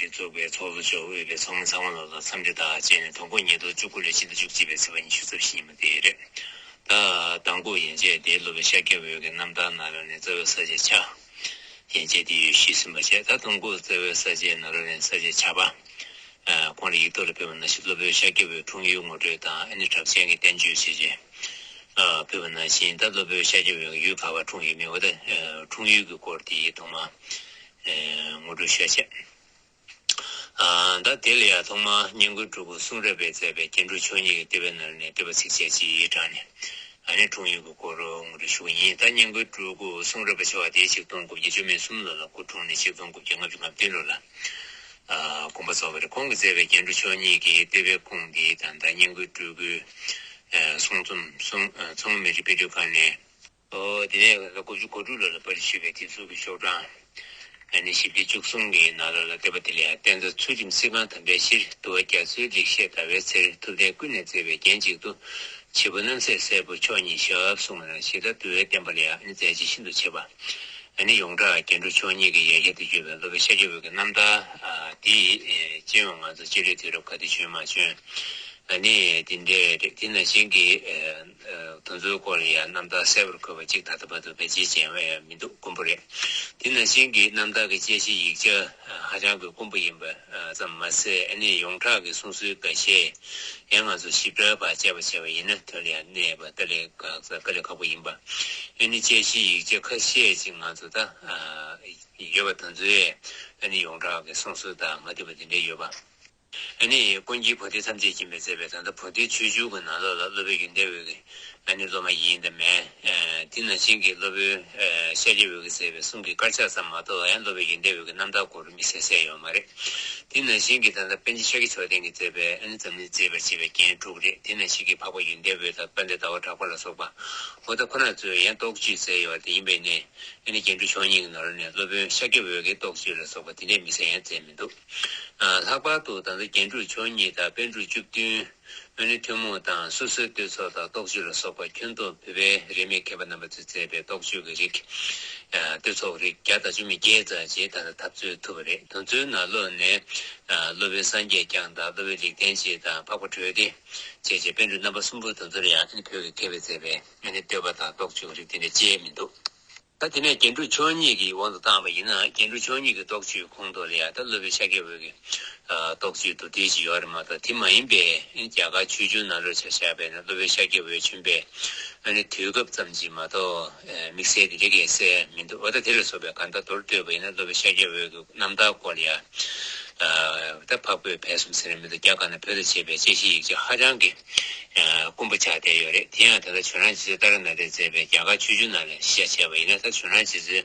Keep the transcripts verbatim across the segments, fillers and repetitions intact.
ལས་ཚོགས་པའི་ཚོགས་གཙོ་མཆོག་དབུས་པའི་ཚོགས་མི་ཚང་མ་ལོ་ལ་འཚམས་འདྲི་དང་བཅས་ནས། དང་པོ་ཉིས་སྟོང་བཅུ་དགུ་ལོའི་ཕྱི་ཟླ་བཅུ་གཅིག་པའི་ཚེས་པ་ཉི་ཤུ་རྩ་བཞི་ཉིན་མོ་དེ་རེད། ད་དང་པོ་ཡན་ཆད་དེ་སློབ་དཔོན་ཤཱཀྱ་འོད་ཀྱི་རྣམ་ཐར་ནང་ལོགས་ནས་རྩ་བའི་ས་བཅད་ཆ་ཡན་ཆད་དེ་ཡོད་ཞུས་ཟིན་པ་བྱས། ད་དང་པོ་རྩ་བའི་ས་བཅད་ནང་ལོགས་ནས་ས་བཅད་ཇ་པ། ཁོང་ལ་ཡིག་ཐོག་ལ་ཕེབས་པ་ནང་བཞིན་སློབ་དཔོན་ཤཱཀྱ་འོད་འཁྲུངས་ཡུལ་ངོ་སྤྲོད་དང་ཨ་ནི་གྲགས་ཅན་གྱི་བསྟན་བཅོས་ཞེས་བྱས། ཕེབས་པ་ནང་བཞིན་ད་སློབ་དཔོན་ཤཱཀྱ་འོད་ཡུལ་ག་བར་འཁྲུངས་ཡོད་མེད་འོ་ད་འཁྲུངས་ཡུལ་གྱི་སྐོར་དེ་ཐོག་མ་ངོ་སྤྲོད་ཞུ་བ་བྱས། ད་དེ་ལ་ཡང་ཐོག་མར་སྙན་བརྒྱུད་སྤྲུལ་སྐུ་གསུང་རབ་པའི་མཛད་པའི་རྒྱན་དྲུག་མཆོག་གཉིས་ཀྱི་བསྟོད་པའི་ནང་ནས་བསྟོད་པ་ཚིགས་བཅད་གཅིག་དྲངས་ནས། ཨ་ནི་འཁྲུངས་ཡུལ་གྱི་སྐོར་ངོ་སྤྲོད་ཞུ་གི་ཡིན། ད་སྙན་བརྒྱུད་སྤྲུལ་སྐུ་གསུང་རབ་པ་མཆོག་དེ་ཆིག་སྟོང་དགུ་བརྒྱ་བཅུ་མེད་གསུམ་ལོ་ལ་སྐུ་འཁྲུངས་ནས་ཆིག་སྟོང་དགུ་བརྒྱ་ལྔ་བཅུ་ང་བདུན་ལོ་ལ་དགོངས་པ་རྫོགས་པ་རེད། ཁོང་གིས་མཛད་པའི་རྒྱན་དྲུག་མཆོག་གཉིས་ཀྱི་བསྟོད་པའི་ཁུངས་འདི་ད་ལྟ་སྙན་བརྒྱུད་སྤྲུལ་སྐུའི་གསུང་རྩོམ་མཚོ་སྔོན་མི་རིགས་དཔེ་སྐྲུན་ཁང་ནས། ཨོ། དེ་ནས་དགུ་བཅུ་གོ་དྲུག་ལོ་ལ་པར་ཞུས་པའི་དེབ་གཟུགས་ཀྱི་ཤོག་གྲངས་ཨ་ནི་བཞི་བརྒྱ་བཅུ་གསུམ་གྱི་ནང་ལོགས་ལ་བསྟོད་པ་དེ་ལ་ཡང་། བསྟན་རྩ་ཚུལ་ཁྲིམས་སྲིད་གང་དམ་པའི་གཞིར། འདུལ་བ་རྒྱ་མཚོའི་ལེགས་བཤད་ཟླ་བའི་ཚེར། ཐུབ་བསྟན་ཀུན་ནས་བརྩེ་བའི་རྒྱན་གཅིག་ཏུ། བྱེད་པོ་རྣམ་སྲས་སྲས་པོ་མཆོག་ཉིད་ཞབས། གསུངས་པ་ནང་བཞིན་ད་འདུལ་བའི་བསྟན་པ་ལ་ཡང་ཨ་ནི་མཛད་རྗེས་ཤིན་ཏུ་ཆེ་བ། ཨ་ནི་ཡོངས་གྲགས་རྒྱན་དྲུག་མཆོག་གཉིས་ཀྱི་ཡ་གྱལ་དུ་གྱུར་པའི་སློབ་དཔོན་ཤཱཀྱ་འོད་ཀྱི་རྣམ་ཐར་འདི་སྤྱི་ཡོངས་ང་ཚོ་སྤྱི་ལོའི་དུས་རབས་ག་དུས་བྱོན་མ་བྱོན། ཨ་ནི་དེ་འདྲའི་རེད། དེ་ནང་བཞིན་གྱི་དེ་ཚོའི་སྐོར་ལ་ཡང་རྣམ་ཐར་གསལ་པོར་འཁོད་པ་གཅིག་ད་ལྟ་བར་དུ་ཕལ་ཆེར་མཇལ་བ་ཡང་མི་འདུག་དཀོན་པོ་རེད། དེ་ནང་བཞིན་གྱི་རྣམ་ཐར་གྱི་དཔྱད་གཞིའི་ཡིག་ཆ་ཧ་ཅང་གི་དཀོན་པོ་ཡིན་པ་ཙམ་མ་ཟད། ཨ་ནི་ཡོངས་གྲགས་ཀྱི་གསུང་སྲོལ་འགའ་ཤས་ཡང་ང་ཚོ་ཞིབ་ཕྲ་བ་དཔྱད་པ་བྱས་པ་ཡིན་ན་དོན་ལ་ཡང་གནས་པ་དཀའ་ལས་དཀའ་ལས་ཁག་པོ་ཡིན་པ། ཨ་ནི་དཔྱད་གཞིའི་ཡིག་ཆ་ཁ་ཤས་ཅིག་ང་ཚོ་ད་ཡོད་པ་དེ་ཚོས་ཨ་ནི་ཡོངས་གྲགས་ཀྱི་གསུང་སྲོལ་དང་མ་མཐུན་པ་དེ་འདྲ་ཡོད་པ། ཨ་ནི་ཀུན་མཁྱེན་བོ་དྷི་ཐམས་ཅད་མཁྱེན་པས་མཛད་པའི་ད་ལྟ་བོ་དྷིའི་ཆོས་འབྱུང་གི་ནང་ལོགས་ལ་སློབ་དཔོན་ཡོན་ཏན་འོད་ཀྱི་ཨ་ནི་སློབ་མ་ཡིན་དང་མིན། དེ་ནང་བཞིན་གྱི་སློབ་དཔོན་ཤཱཀྱ་འོད་ཀྱིས་མཛད་པའི་གསུང་གི་དཀར་ཆག་ཙམ་མ་གཏོགས་ཡང་སློབ་དཔོན་ཡོན་ཏན་འོད་ཀྱི་རྣམ་ཐར་སྐོར་དམིགས་བསལ་གསལ་ཡོད་མ་རེད། དེ་ནང་བཞིན་གྱི་ད་ལྟ་པཎ་ཆེན་ཤཱཀྱ་མཆོག་ལྡན་གྱིས་མཛད་པའི་ཨ་ནི་འཛམ་གླིང་མཛེས་པར་བྱེད་པའི་རྒྱན་དྲུག་རེད། དེ་ནང་བཞིན་གྱི་འཕགས་པ་ཡོན་ཏན་འོད་དང་དཔལ་ལྡན་ཟླ་བ་གྲགས་པ་ལ་སོགས་པ་འོ་ད་ཁོ་རང་ཚོས་ཡང་རྟོགས་བརྗོད་མཛད་ཡོད་དེ་ཡིན་པས་ནི། ཨ་ནི་རྒྱན་དྲུག་མཆོག་གཉིས་ཀྱི་ནང་ལོགས་ནས་སློབ་དཔོན་ཤཱཀྱ་འོད་ཀྱི་རྟོགས་བརྗོད་ལ་སོགས་པ་དེ་འདྲའི་དམིགས་བསལ་ཡང་མཛད་མི་འདུག་ལྷག་པར་དུ་ད་ལྟ་རྒྱན་དྲུག་མཆོག་གཉིས་དང་པཎ་དྲུག་བཅུ་བདུན། ཨ་ནི་ཐུན་མོང་དང་སོ་སོའི་བསྟོད་ཚོགས་དང་རྟོགས་བརྗོད་ལ་སོགས་པ་ཁྱོན་བསྡོམས་བོད་པའི་རིས་མེད་མཁས་པ་རྣམ་པ་ཚོས་མཛད་པའི་རྟོགས་བརྗོད་ཀྱི་རིགས། བསྟོད་ཚོགས་རིགས་བརྒྱ་དང་བཅུ་མེད་བརྒྱད་ཙམ་ཅིག་ད་ལྟ་ཐབས་འཚོལ་ཐུབ་པ་རེད། དེ་ཚོའི་ནང་ལོགས་ནས་སློབ་དཔོན་སངས་རྒྱས་བསྐྱངས་དང་སློབ་དཔོན་རིགས་ལྡན་འབྱེད་དང་འཕགས་པ་གྲོལ་སྡེ་བཅས་ཀྱི་པཎ་གྲུབ་རྣམ་པ་གསུམ་པོ་དེ་ཚོ་ལ་ཡང་ཨ་ནི་བོད་ཀྱི་མཁས་པས་མཛད་པའི་ཨ་ནི་བསྟོད་པ་དང་རྟོགས་བརྗོད་ཀྱི་རིགས་དེ་འདྲ་ཅི་ཡང་མི་འདུག་ད་དེ་ནས་རྒྱན་དྲུག་མཆོག་གཉིས་ཀྱི་དབང་དུ་བཏང་བ་ཡིན་ན། རྒྱན་དྲུག་མཆོག་གཉིས་ཀྱི་རྟོགས་བརྗོད་ཁོངས་གཏོགས་ལ་ཡང་ད་སློབ་དཔོན་ཤཱཀྱ་འོད་ཀྱི་རྟོགས་བརྗོད་མདོར་བསྡུས་ཅིག་ཡོད་རེད་མ་གཏོགས། དེ་མ་ཡིན་པའི་རྒྱ་གར་ཆོས་འབྱུང་ནང་ལོགས་ཆ་བཞག་པ་ཡིན་ན་སློབ་དཔོན་ཤཱཀྱ་འོད་བྱོན་པའི་ཨ་ནི་དུས་སྐབས་ཙམ་ཅིག་མ་གཏོགས་དམིགས་བསལ་དེ་འདྲ་གས་གསལ་མི་འདུག་འོ་ད་དེ་ལ་སོགས་པའི་གང་ལྟར་མདོར་བསྡུས་པ་ཡིན་ན་སློབ་དཔོན་ཤཱཀྱ་འོད་ཀྱི་རྣམ་ཐར་སྐོར་ལ་ཡང་ད་འཕགས་བོད་བོད་གསུམ་ཟེར་མི་འདུག་རྒྱ་གར་ནས་བོད་དུ་བྱས་པའི་དཔྱད་གཞིའི་ཡིག་ཆ་ཧ་ཅང་གི་དཀོན་པོ་ཆགས་བསྡད་ཡོད་རེད། དེ་ཡང་ད་ལྟ་བྱུང་རབས་རྗེ་བཙུན་ཏཱ་ར་ནཱ་ཐས་མཛད་པའི་རྒྱ་གར་ཆོས་འབྱུང་ནང་ལ་གཞི་བཞག་བྱས་པ་ཡིན་ན། ད་བྱུང་རབས་རྗེ་བཙུན་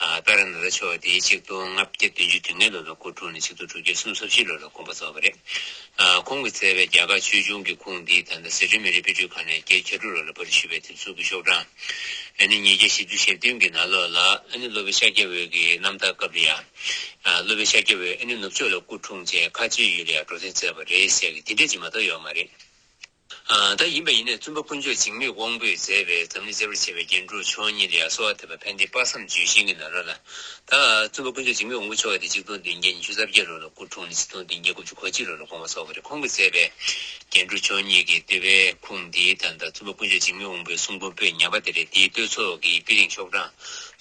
ཏཱ་ར་ནཱ་ཐ་མཆོག་དེ་ཆིག་སྟོང་ལྔ་བརྒྱ་བདུན་ཅུ་དོན་ལྔ་ལོ་ལ་སྐུ་འཁྲུངས་ནས་ཆིག་སྟོང་དྲུག་བརྒྱ་སུམ་ཅུ་སོ་བཞི་ལོ་ལ་དགོངས་པ་རྫོགས་པ་རེད། ཁོང་གིས་མཛད་པའི་རྒྱ་གར་ཆོས་འབྱུང་གི་ཁུངས་འདི་ད་ལྟ་ཟི་ཁྲོན་མི་རིགས་དཔེ་སྐྲུན་ཁང་ནས་རྒྱལ་གྱ་དྲུག་ལོ་ལ་པར་ཞུས་པའི་དེབ་གཟུགས་ཀྱི་ཤོག་གྲངས་ཨ་ནི་ཉིས་བརྒྱ་བཞི་བཅུ་ཞེ་བདུན་གྱི་ནང་ལོགས་ལ་ཨ་ནི་སློབ་དཔོན་ཤཱཀྱ་འོད་ཀྱི་རྣམ་ཐར་སྐབས་ལ་ཡང་། སློབ་དཔོན་ཤཱཀྱ་འོད་ཨ་ནི་ནུབ་ཕྱོགས་ལ་སྐུ་འཁྲུངས་རྗེས་མཁའ་སྤྱོད་ཡུལ་ལ་ཡང་འགྲོ་དོན་མཛད་པ་རེད་ཟེར་གི་དེ་འདྲ་ཅིག་མ་གཏོགས་ཡོད་མ་རེད། ད་ཡིན་པ་ཡིན་ནའི་བཙུན་པ་དཀོན་མཆོག་འཇིགས་མེད་དབང་པོས་མཛད་པའི་འཛམ་གླིང་མཛེས་པར་བྱེད་པའི་རྒྱན་དྲུག་མཆོག་གཉིས་ལ་ཡང་གསོལ་བ་འདེབས་པ་ཕན་བདེའི་དཔག་བསམ་ལྗོན་ཤིང་གི་ནང་ལོགས་ལ། ད་བཙུན་པ་དཀོན་མཆོག་འཇིགས་མེད་དབང་པོ་མཆོག་དེ་ཆིག་སྟོང་བདུན་བརྒྱ་ཉི་ཤུ་རྩ་བརྒྱད་ལོ་ལ་སྐུ་འཁྲུངས་ནས་ཆིག་སྟོང་བདུན་བརྒྱ་དགུ་བཅུ་གོ་གཅིག་ལོ་ལ་དགོངས་པ་རྫོགས་པ་རེད། ཁོང་གིས་མཛད་པའི་རྒྱན་དྲུག་མཆོག་གཉིས་ཀྱི་བསྟོད་པའི་ཁུངས་འདི་ད་ལྟ་བཙུན་པ་དཀོན་མཆོག་འཇིགས་མེད་དབང་པོའི་གསུང་འབུམ་པོད་ཉག་པ་དེ་རེད། དེའི་བསྟོད་ཚོགས་ཀྱི་དཔེ་རིང་ཤོག་གྲངས་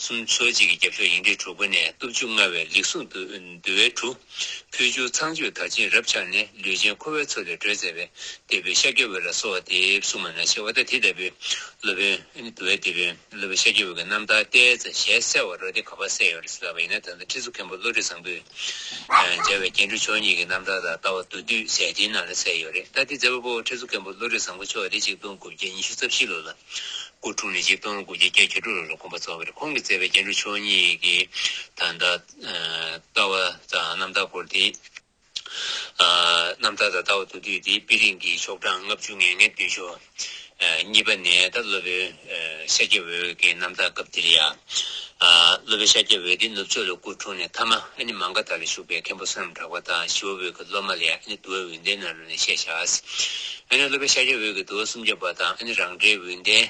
སུམ་ཅུ་སོ་གཅིག་གི་རྒྱབ་ཤོག་ཡིག་ཕྲེང་དྲུག་པ་ནས། སྟོབས་བཅུ་མངའ་བའི་ལེགས་གསུང་འདུ་འདུལ་བའི་གྲུ། ཕུལ་བྱུང་ཚངས་སྤྱོད་དར་ཆེན་རབ་འཆང་ནས། ལུས་ཅན་འཁོར་བའི་མཚོ་ལས་སྒྲོལ་མཛད་པའི། འདས་པའི་ཤཱཀྱ་འོད་ལ་གསོལ་བ་འདེབས། གསུངས་པ་ནང་བཞིན་འོ་ད་དེ་ལྟ་བུའི་སློབ་དཔོན་ཨ་ནི་འདུལ་བའི་དེད་དཔོན་སློབ་དཔོན་ཤཱཀྱ་འོད་ཀྱི་རྣམ་ཐར་ཏོག་ཙམ་ཞལ་གསལ་བ་རོ་དེ་ག་པར་གསལ་ཡོད་རེད་ཟེར་ལབ་པ་ཡིན་ན། ད་ལྟ་ཁྲི་ཟུར་མཁན་པོ་བློ་གྲོས་བཟང་པོས་མཇལ་བའི་རྒྱན་དྲུག་མཆོག་གཉིས་ཀྱི་རྣམ་ཐར་དང་ལྟ་བ་མདོར་བསྡུས་ཟེར་དེའི་ནང་ལ་གསལ་ཡོད་རེད། ད་དེ་མཛད་པ་པོ་ཁྲི་ཟུར་མཁན་པོ་བློ་གྲོས་བཟང་པོ་མཆོག་དེ་ཆིག་སྟོང་དགུ་བརྒྱ་ཉི་ཤུ་རྩ་བཞི་ལོ་ལ་སྐུ་འཁྲུངས་ནས་ཆིག་སྟོང་དགུ་བརྒྱ་བརྒྱད་ཅུ་གྱ་དྲུག་ལོ་ལ་དགོངས་པ་རྫོགས་པ་རེད། ཁོང་གིས་མཛད་པའི་རྒྱན་དྲུག་མཆོག་གཉིས་ཀྱི་ད་ལྟ་ལྟ་བ་དང་རྣམ་ཐར་སྐོར་དེ། རྣམ་ཐར་དང་ལྟ་བ་མདོར་བསྡུས་དེ་དཔེ་རིང་གི་ཤོག་གྲངས་ལྔ་བཅུ་ང་ལྔའི་མདུན་ཤོག་གཉིས་པ་ནས། ད་སློབ་དཔོན་ཤཱཀྱ་འོད་ཀྱི་རྣམ་ཐར་སྐབས་དེར་ཡང་། སློབ་དཔོན་ཤཱཀྱ་འོད་དེ་ནུབ་ཕྱོགས་ལ་སྐུ་འཁྲུངས་ནས་མཐའ་མ་ཨ་ནི་མ་ག་དྷ་ལ་བཞུགས་པའི་མཁན་པོ་བསོད་ནམས་གྲགས་པ་དང་ཞི་བ་འོད་ཀྱི་སློབ་མ་ལ་ཡང་ཨ་ནི་འདུལ་བའི་འོད་ལྡན་ནང་ལོགས་ནས་བཤད་བཞག་ཨ་ནི་སློབ་དཔོན་ཤཱཀྱ་འོད་ཀྱི་འདུལ་བ་སུམ་བརྒྱ་པ་དང་ཨ་ནི་རང་འདྲའི་འོད་ལྡན།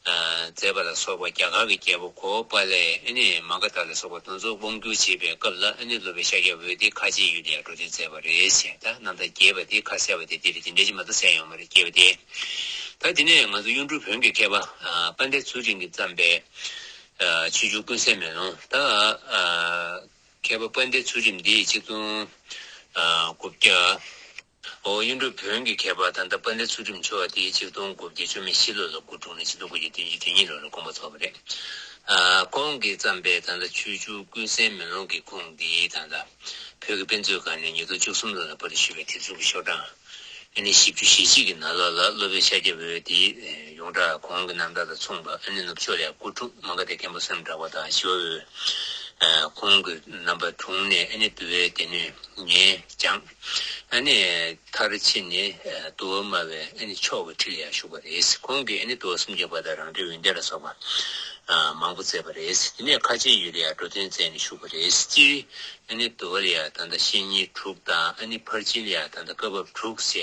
མཛད་པ་ལ་སོགས་པ་རྒྱ་གར་གྱི་རྒྱལ་པོ་གོ་པ་ལས་ཨ་ནི་མ་ག་དྷ་ལ་སོགས་པ་དེ་ཚོ་དབང་བསྒྱུར་བྱེད་པའི་སྐབས་ལ་ཨ་ནི་སློབ་དཔོན་ཤཱཀྱ་འོད་དེ་ཁ་ཆེའི་ཡུལ་ལ་ཡང་འགྲོ་དོན་མཛད་པ་རེད་ཟེར། ད་རྣམ་ཐར་རྒྱས་པ་དེ་ཁ་གསལ་བ་དེ་དེ་རེད། དེ་འདྲ་ཅིག་མ་གཏོགས་གསལ་ཡོད་མ་རེད། རྒྱས་པ་དེ། ད་དེ་ནས་ང་ཚོ་གཡུང་དྲུང་བོན་གྱི་མཁས་པ་དཔལ་ལྡན་ཚུལ་ཁྲིམས་ཀྱིས་བརྩམས་པའི་ཆོས་འབྱུང་ཀུན་གསལ་མེ་ལོང་། ད་མཁས་པ་དཔལ་ལྡན་ཚུལ་ཁྲིམས་འདི་ཆིག་སྟོང་དགུ་བརྒྱ། ཨོ་གཡུང་དྲུང་བོན་གྱི་མཁས་པ་ད་ལྟ་དཔལ་ལྡན་ཚུལ་ཁྲིམས་མཆོག་དེ་ཆིག་སྟོང་དགུ་བརྒྱ་བཅུ་མེད་བཞི་ལོ་ལ་སྐུ་འཁྲུངས་ནས་ཆིག་སྟོང་དགུ་བརྒྱ་བདུན་ཅུ་དོན་གཉིས་ལོ་ལ་དགོངས་པ་རྫོགས་པ་རེད། ཁོང་གིས་བརྩམས་པའི་ད་ལྟ་ཆོས་འབྱུང་ཀུན་གསལ་མེ་ལོང་གི་ཁུངས་འདི་ད་ལྟ་བོད་ཀྱི་དཔེ་མཛོད་ཁང་ནས་ཉིས་སྟོང་བཅུ་གསུམ་ལོ་ལ་པར་ཞུས་པའི་དེ་ཚོ་གི་ཤོག་གྲངས་ཨ་ནི་བཞི་བཅུ་ཞེ་གཅིག་གི་ནང་ལོགས་ལ་སློབ་དཔོན་ཤཱཀྱ་འོད་དེ་ཡོངས་གྲགས་ཁོང་གི་རྣམ་ཐར་དང་མཚུངས་པ་ཨ་ནི་ནུབ་ཕྱོགས་ལ་སྐུ་འཁྲུངས། མ་ག་དྷའི་མཁན་པོ་སེམས་དྲག་པོ་དང་ཞི་བ་འོད་ཁོང་གི་རྣམ་པར་འཁྲུངས་ནས་ཨ་ནི་འདུལ་བའི་སྡེ་སྣོད་ངས་སྦྱངས། ཨ་ནི་མཐར་ཕྱིན་ནས་འདུལ་བ་སྨྲ་བའི་ཨ་ནི་མཆོག་གི་ཁྲི་ལ་ཡང་བཞུགས་པ་རེད། ཁོང་གིས་ཨ་ནི་འདུལ་བ་སུམ་བརྒྱ་པ་དང་རང་འགྲེལ་འོད་སྡེ་ལ་སོགས་པ་མང་པོ་མཛད་པ་རེད། དེ་ནས་ཁ་ཆེའི་ཡུལ་ལ་ཡང་འགྲོ་དོན་མཛད་ནས་བཞུགས་པ་རེད། སྤྱིར་ཨ་ནི་འདུལ་བ་ལ་ཡང་ད་ལྟ་བཤེས་གཉེན་དྲུག་དང་ཨ་ནི་ཕར་ཕྱིན་ལ་ཡང་ད་ལྟ་བཀའ་བབས་དྲུག་བྱས་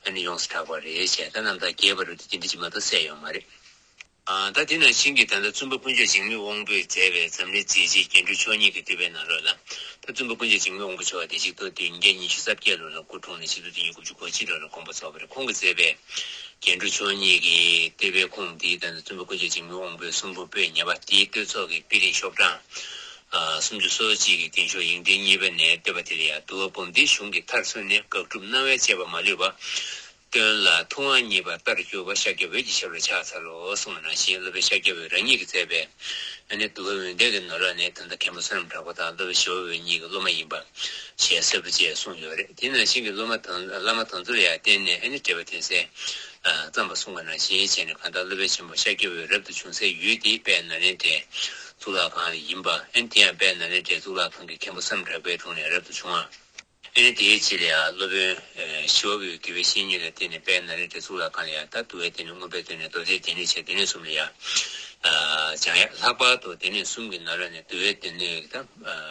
ཨ་ནི་ཡོངས་སུ་གྲགས་པ་རེད་བྱས། ད་རྣམ་ཐར་རྒྱས་པ་རུ་དེ་འདྲ་ཅིག་མ་གཏོགས་གསལ་ཡོད་མ་རེད། ད་དེ་ནང་བཞིན་གྱི་ད་ལྟ་བཙུན་པ་དཀོན་མཆོག་འཇིགས་མེད་དབང་པོས་མཛད་པའི་འཛམ་གླིང་མཛད་རྗེས་རྒྱན་དྲུག་མཆོག་གཉིས་ཀྱི་བསྟོད་པའི་ནང་ལོགས་ལ། ད་བཙུན་པ་དཀོན་མཆོག་འཇིགས་མེད་དབང་པོ་མཆོག་དེ་ཆིག་སྟོང་བདུན་བརྒྱ་ཉི་ཤུ་རྩ་བརྒྱད་ལོ་ལ་སྐུ་འཁྲུངས་ནས་ཆིག་སྟོང་བདུན་བརྒྱ་དགུ་བཅུ་གོ་གཅིག་ལོ་ལ་དགོངས་པ་རྫོགས་པ་རེད། ཁོང་གིས་མཛད་པའི་རྒྱན་དྲུག་མཆོག་གཉིས་ཀྱི་བསྟོད་པའི་ཁུངས་འདི་ད་ལྟ་བཙུན་པ་དཀོན་མཆོག་འཇིགས་མེད་དབང་པོའི་གསུང་འབུམ་པོད་ཉེར་པ་དེའི་བསྟོད་ཚོགས་ཀྱི་དཔེ་རིང་ཤོག་གྲངས་སུམ་ཅུ་སོ་གཅིག་གི་སྟེང་ཤོག་ཡིག་ཕྲེང་གཉིས་པ་ནས་བསྟོད་པ་དེ་ལ་ཡང་འདུལ་བ་འབུམ་འདི་གཞུང་གི་མཐར་སོན་ནས་དགག་སྒྲུབ་རྣ་བས་བཅད་པ་མ་ལུས་པ། སྟོན་ལ་ཐུབ་དབང་བརྙེས་པ་ལྟར་གྱུར་པ་ཤཱཀྱ་འོད་ཀྱི་ཞབས་ལ་ཕྱག་འཚལ་ལོ་གསུངས་པ་ནང་བཞིན། སློབ་དཔོན་ཤཱཀྱ་འོད་རང་ཉིད་ཀྱིས་མཛད་པའི་ཨ་ནི་འདུལ་བ་འོད་སྡེ་གི་ནང་ལོགས་ནས་ད་ལྟ་མཁན་པོ་བསོད་ནམས་གྲགས་པ་དང་སློབ་དཔོན་ཞི་བ་འོད་གཉིས་ཀྱི་སློབ་མ་ཡིན་པ་ཞེས་གསལ་པོ་བཅས་གསུངས་ཡོད་རེད། དེ་ནང་བཞིན་གྱི་སློབ་མ་དང་བླ་མ་དེ་ཚོ་ལ་ཡང་བརྟེན་ནས་ཨ་ནི་འགྲེལ་པ་དོན་གསལ་བརྩམས་པ་གསུངས་པ་ནང་བཞིན་བྱས་ནས། གང་ལྟར་སློབ་དཔོན་ཆེན་པོ་ཤཱཀྱ་འོད་རབ་ཏུ་བྱུང་སའི་ཡུལ་དེ་དཔལ་ནཱ་ལེནྡྲའི་གཙུག་ལག་ཁང་ཡིན་པ། ཨ་ནི་དེ་ཡང་དཔལ་ནཱ་ལེནྡྲའི་གཙུག་ལག་ཁང་གི་མཁན་པོ་བསོད་ནམས་གྲགས་པའི་དྲུང་ནས་རབ་ཏུ་བྱུང་བ། ཨེ་ནི་དེའི་རྗེས་ལ་ཡང་སློབ་དཔོན་ཞི་བ་འོད་དགེ་བའི་བཤེས་གཉེན་ལ་བརྟེན་ནས་དཔལ་ནཱ་ལེནྡྲའི་གཙུག་ལག་ཁང་ལ་ཡང་ད་འདུལ་བའི་སྡེ་སྣོད། མངོན་པའི་སྡེ་སྣོད། མདོ་སྡེའི་སྡེ་སྣོད་བཅས་སྡེ་སྣོད་གསུམ་ལ་ཡང་སྦྱང་ཡ། ལྷག་པར་དུ་སྡེ་སྣོད་གསུམ་གྱི་ནང་ལ་ནས་འདུལ་བའི་སྡེ་སྣོད་ད་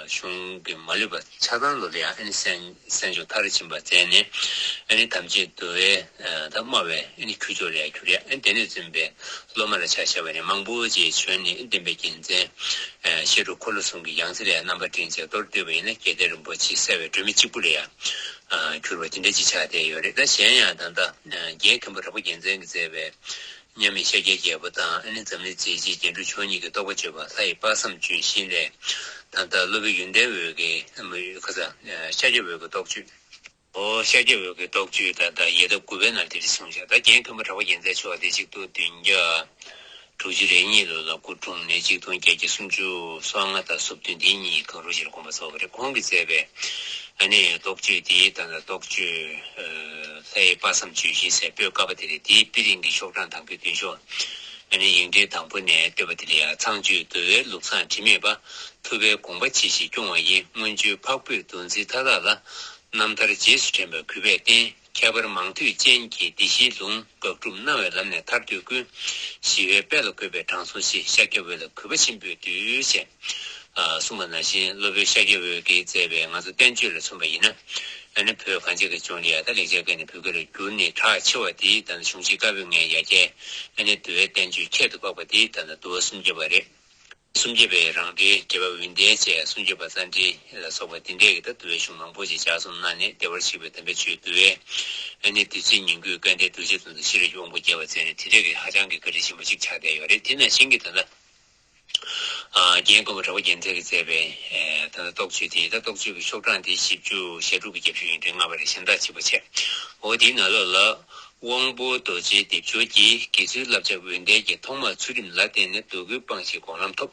གཞུང་གི་མ་ལུས་པ་ཆ་ཚང་ལོ་ལ་ཡང་ཨེ་ནི་གསན་གསན་སྦྱོང་མཐར་ཕྱིན་པ་མཛད་ནས། ཨེ་ནི་ཐམས་ཅད་འདུལ་བའི་ད་སྨྲ་བའི་ཨེ་ནི་ཁྱུ་མཆོག་ལ་ཡང་གྱུར་ཡ། ཨེ་ནི་སྡེ་སྣོད་འཛིན་པའི་སློབ་མ་ལ་ཆ་བཞག་པ་ནི་མང་པོ་ཅིག་བྱོན་ནས་བསྟན་པའི་རྒྱལ་མཚན་བཤད་སྒྲུབ་འཁོར་ལོ་གསུམ་གྱི་ཡང་རྩེ་ལ་ཡང་རྣམ་པར་བསྒྲེངས་བྱས། མདོར་བསྡུས་པ་ཡིན་ན་རྒྱལ་བསྟན་རིན་པོ་ཆེ་གསལ་བའི་སྒྲོན་མེ་གཅིག་པུ་ལ་ཡང་གྱུར་པ་དེ་འདྲ་ཅིག་ཆགས་བསྡད་ཡོད་རེད། ད་གཞན་ཡང་ད་ལྟ་རྒན་མཁན་པོ་གྲགས་པ་རྒྱལ་མཚན་གྱིས་མཛད་པའི་མཉམ་མེད་ཤཱཀྱའི་རྒྱལ་པོ་དང་། ཨ་ནི་འཛམ་གླིང་མཛད་རྗེས་རྒྱན་དྲུག་མཆོག་གཉིས་ཀྱི་རྟོགས་པ་བརྗོད་པ། ལྷ་ཡི་དཔག་བསམ་ལྗོན་ཤིང་ལས་ད་ལྟ་སློབ་དཔོན་ཡོན་ཏན་འོད་ཀྱི་ཁ་ས་ཤཱཀྱ་འོད་ཀྱི་རྟོགས་བརྗོད། ཨོ་ཤཱཀྱ་འོད་ཀྱི་རྟོགས་བརྗོད་ད་ལྟ་ཡལ་འདབ་དགུ་པའི་ནང་དེ་འདྲ་གསུངས་བཞག་ད་རྒན་མཁན་པོ་གྲགས་པ་རྒྱལ་མཚན་མཆོག་དེ་ཆིག་སྟོང་བདུན་བརྒྱ་དྲུག་ཅུ་རེ་གཉིས་ལོ་ལ་སྐུ་འཁྲུངས་ནས་ཆིག་སྟོང་བརྒྱད་བརྒྱ་སུམ་ཅུ་སོ་ལྔ་དང་སོ་བདུན་དེ་གཉིས་གང་རུང་ཞིག་ལ་དགོངས་པ་རྫོགས་པ་རེད། ཁོང་གིས་མཛད་པའི་ཨ་ནི་རྟོགས་བརྗོད་དེ་ད་ལྟ་རྟོགས་བརྗོད་ལྷའི་དཔག་བསམ་ལྗོན་ཤིང་ཟེར་པོད་ཀ་པ་དེ་རེད། དེའི་དཔེ་རིང་གི་ཤོག་གྲངས་དང་པོའི་མདུན་ཤོག་ཨ་ནི་ཡིག་ཕྲེང་དང་པོ་ནས་བསྟོད་པ་དེ་ལ་ཡང་། ཚངས་སྤྱོད་འདུལ་བའི་ལུགས་བཟང་དྲི་མེད་པ། ཐུབ་པའི་དགོངས་པ་ཇི་བཞིན་སྐྱོང་བ་ཡི། སྔོན་བྱོན་འཕགས་བོད་མདོ་འཛིན་མཐའ་དག་ལ། རྣམ་ཐར་རྗེས་སུ་དྲན་པའི་གུས་པས་བསྟེན། ཁྱད་པར་མང་ཐོས་ཅན་གྱིས་འདི་ཞིག་ལུང་། དགག་སྒྲུབ་རྣ་བའི་ལམ་ནས་ཐར་འདོད་ཀུན། ཞི་བའི་དཔལ་ལ་འགོད་པའི་དྲང་སྲོང་ཞིག་ཤཱཀྱ་འོད་ལ་གུས་པ་ཆེན་པོས་འདུད་ཅེས་གསུངས་པ་ནང་བཞིན། སློབ་དཔོན་ཤཱཀྱ་འོད་ཀྱིས་མཛད་པའི་ང་ཚོ་བསྟན་བཅོས་ལ་མཚོན་པ་ཡིན་ན། ཨ་ནི་བོད་གངས་ཅན་གྱི་ལྗོངས་ལ་ཡ་ད་ལེགས་སྦྱར་སྐད་ནས་བོད་སྐད་ལ་བསྒྱུར་ནས་གྲགས་ཆེ་བ་དེ་ད་ནི་གཞུང་ཆེན་བཀའ་པོད་ལྔའི་ཡ་གྱལ། ཨ་ནི་འདུལ་བའི་བསྟན་བཅོས་ཁྱད་དུ་འཕགས་པ་དེ་ད་ནི་འདུལ་བ་སུམ་བརྒྱ་པ་རེད། སུམ་བརྒྱ་པའི་རང་འགྲེལ་འགྲེལ་པ་འོད་ལྡན་བཅས་སུམ་བརྒྱ་པ་རྩ་འགྲེལ་ལ་སོགས་པ་དེ་འདྲས་ཀྱི་ད་འདུལ་བའི་གཞུང་མང་པོ་ཞིག་ལྗགས་རྩོམ་གནང་ནས། བདེ་བར་གཤེགས་པའི་དམ་པའི་ཆོས་འདུལ་བའི་ཨ་ནི་བདུད་རྩི་ཉིང་བཀོད་སྐལ་ལྡན་གདུལ་བྱ་དོན་དུ་ཤེས་རབ་ཀྱི་དབང་པོ་རྒྱས་པར་མཛད་ནས། དེ་འདྲས་ཀྱི་ཧ་ཅང་གི་བཀའ་དྲིན་ཆེན་པོ་ཞིག་ཆགས་བསྡད་ཡོད་རེད། དེ་ནང་བཞིན་གྱི་ད་ལྟ་རྒན་མཁན་པོ་གྲགས་པ་རྒྱལ་མཚན་གྱིས་མཛད་པའི་ད་ལྟ་རྟོགས་བརྗོད་དེ། ད་རྟོགས་བརྗོད་ཀྱི་ཤོག་གྲངས་དེ་བཞི་བཅུ་ཞེ་དྲུག་གི་རྒྱབ་ཤོག་ཡིག་ཕྲེང་ལྔ་པ་རེད། གཞན་དག་གཅིག་པ་བྱས། འོ་དེའི་ནང་ལོགས་ལ། དབང་པོ་རྡོ་རྗེ་སྡེབ་སྦྱོར་གྱི་དགེ་ཚུལ་བསླབ་བྱ་འོད་ལྡན་གྱི་ཐོག་མར་ཚུལ་ཁྲིམས་ལ་བརྟེན་ནས་འདོད་དགུའི་དཔང་ཞིང་སྒོམ་ལམ་ཐོབ།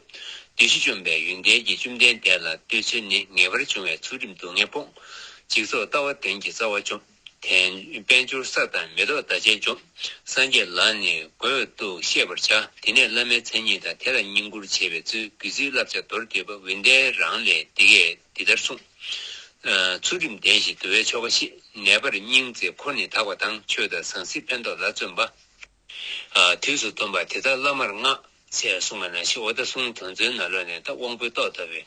བདུད་བཞི་བཅོམ་པའི་ཡོན་ཏན་གྱིས་བཅོམ་ལྡན་འདས་ལ་བསྟོད་ཚུལ་ནི། ངེས་པར་འབྱུང་བའི་ཚུལ་ཁྲིམས་སྡུག་བསྔལ་སྤོང་། འཇིག་ཚོགས་ལྟ་བ་དོན་གྱི་རྩ་བ་འཇོམས། དལ་དཔལ་འབྱོར་ས་དང་མེ་ཏོག་ཟླ་ཆེན་འཇོམས། སངས་རྒྱས་ལ་ནི་དགོས་འདུག་ཤེས་པར་བྱ། དེ་ནས་བླ་མའི་མཚན་ཉིད་དང་། དེ་ལ་བསྙེན་བཀུར་བྱེད་པའི་ཚུལ། དགེ་ཚུལ་བསླབ་བྱ་མདོར་བསྡུས་པ། འོད་ལྡན་རང་ལས་འདི་སྐད་འདི་ལྟར་གསུངས། ཚུལ་ཁྲིམས་ལྡན་ཞིང་འདུལ་བའི་ཆོ་ག་བཞི། ནད་པར་སྙིང་བརྩེ་འཁོར་ནི་དག་པ་དང་། ཆོས་དང་ཟང་ཟིང་ཕན་འདོགས་ལ་བརྩོན་པ། དུས་སུ་འདོམས་པ་དེ་དག་བླ་མར་བསྔགས། ཅེས་གསུངས་པ་ནང་བཞིན། འོ་ད་གསུང་དོན་ཚོའི་ནང་ལོགས་ནས་ད་དབང་པོའི་ཏོག་ལྟ་བུའི་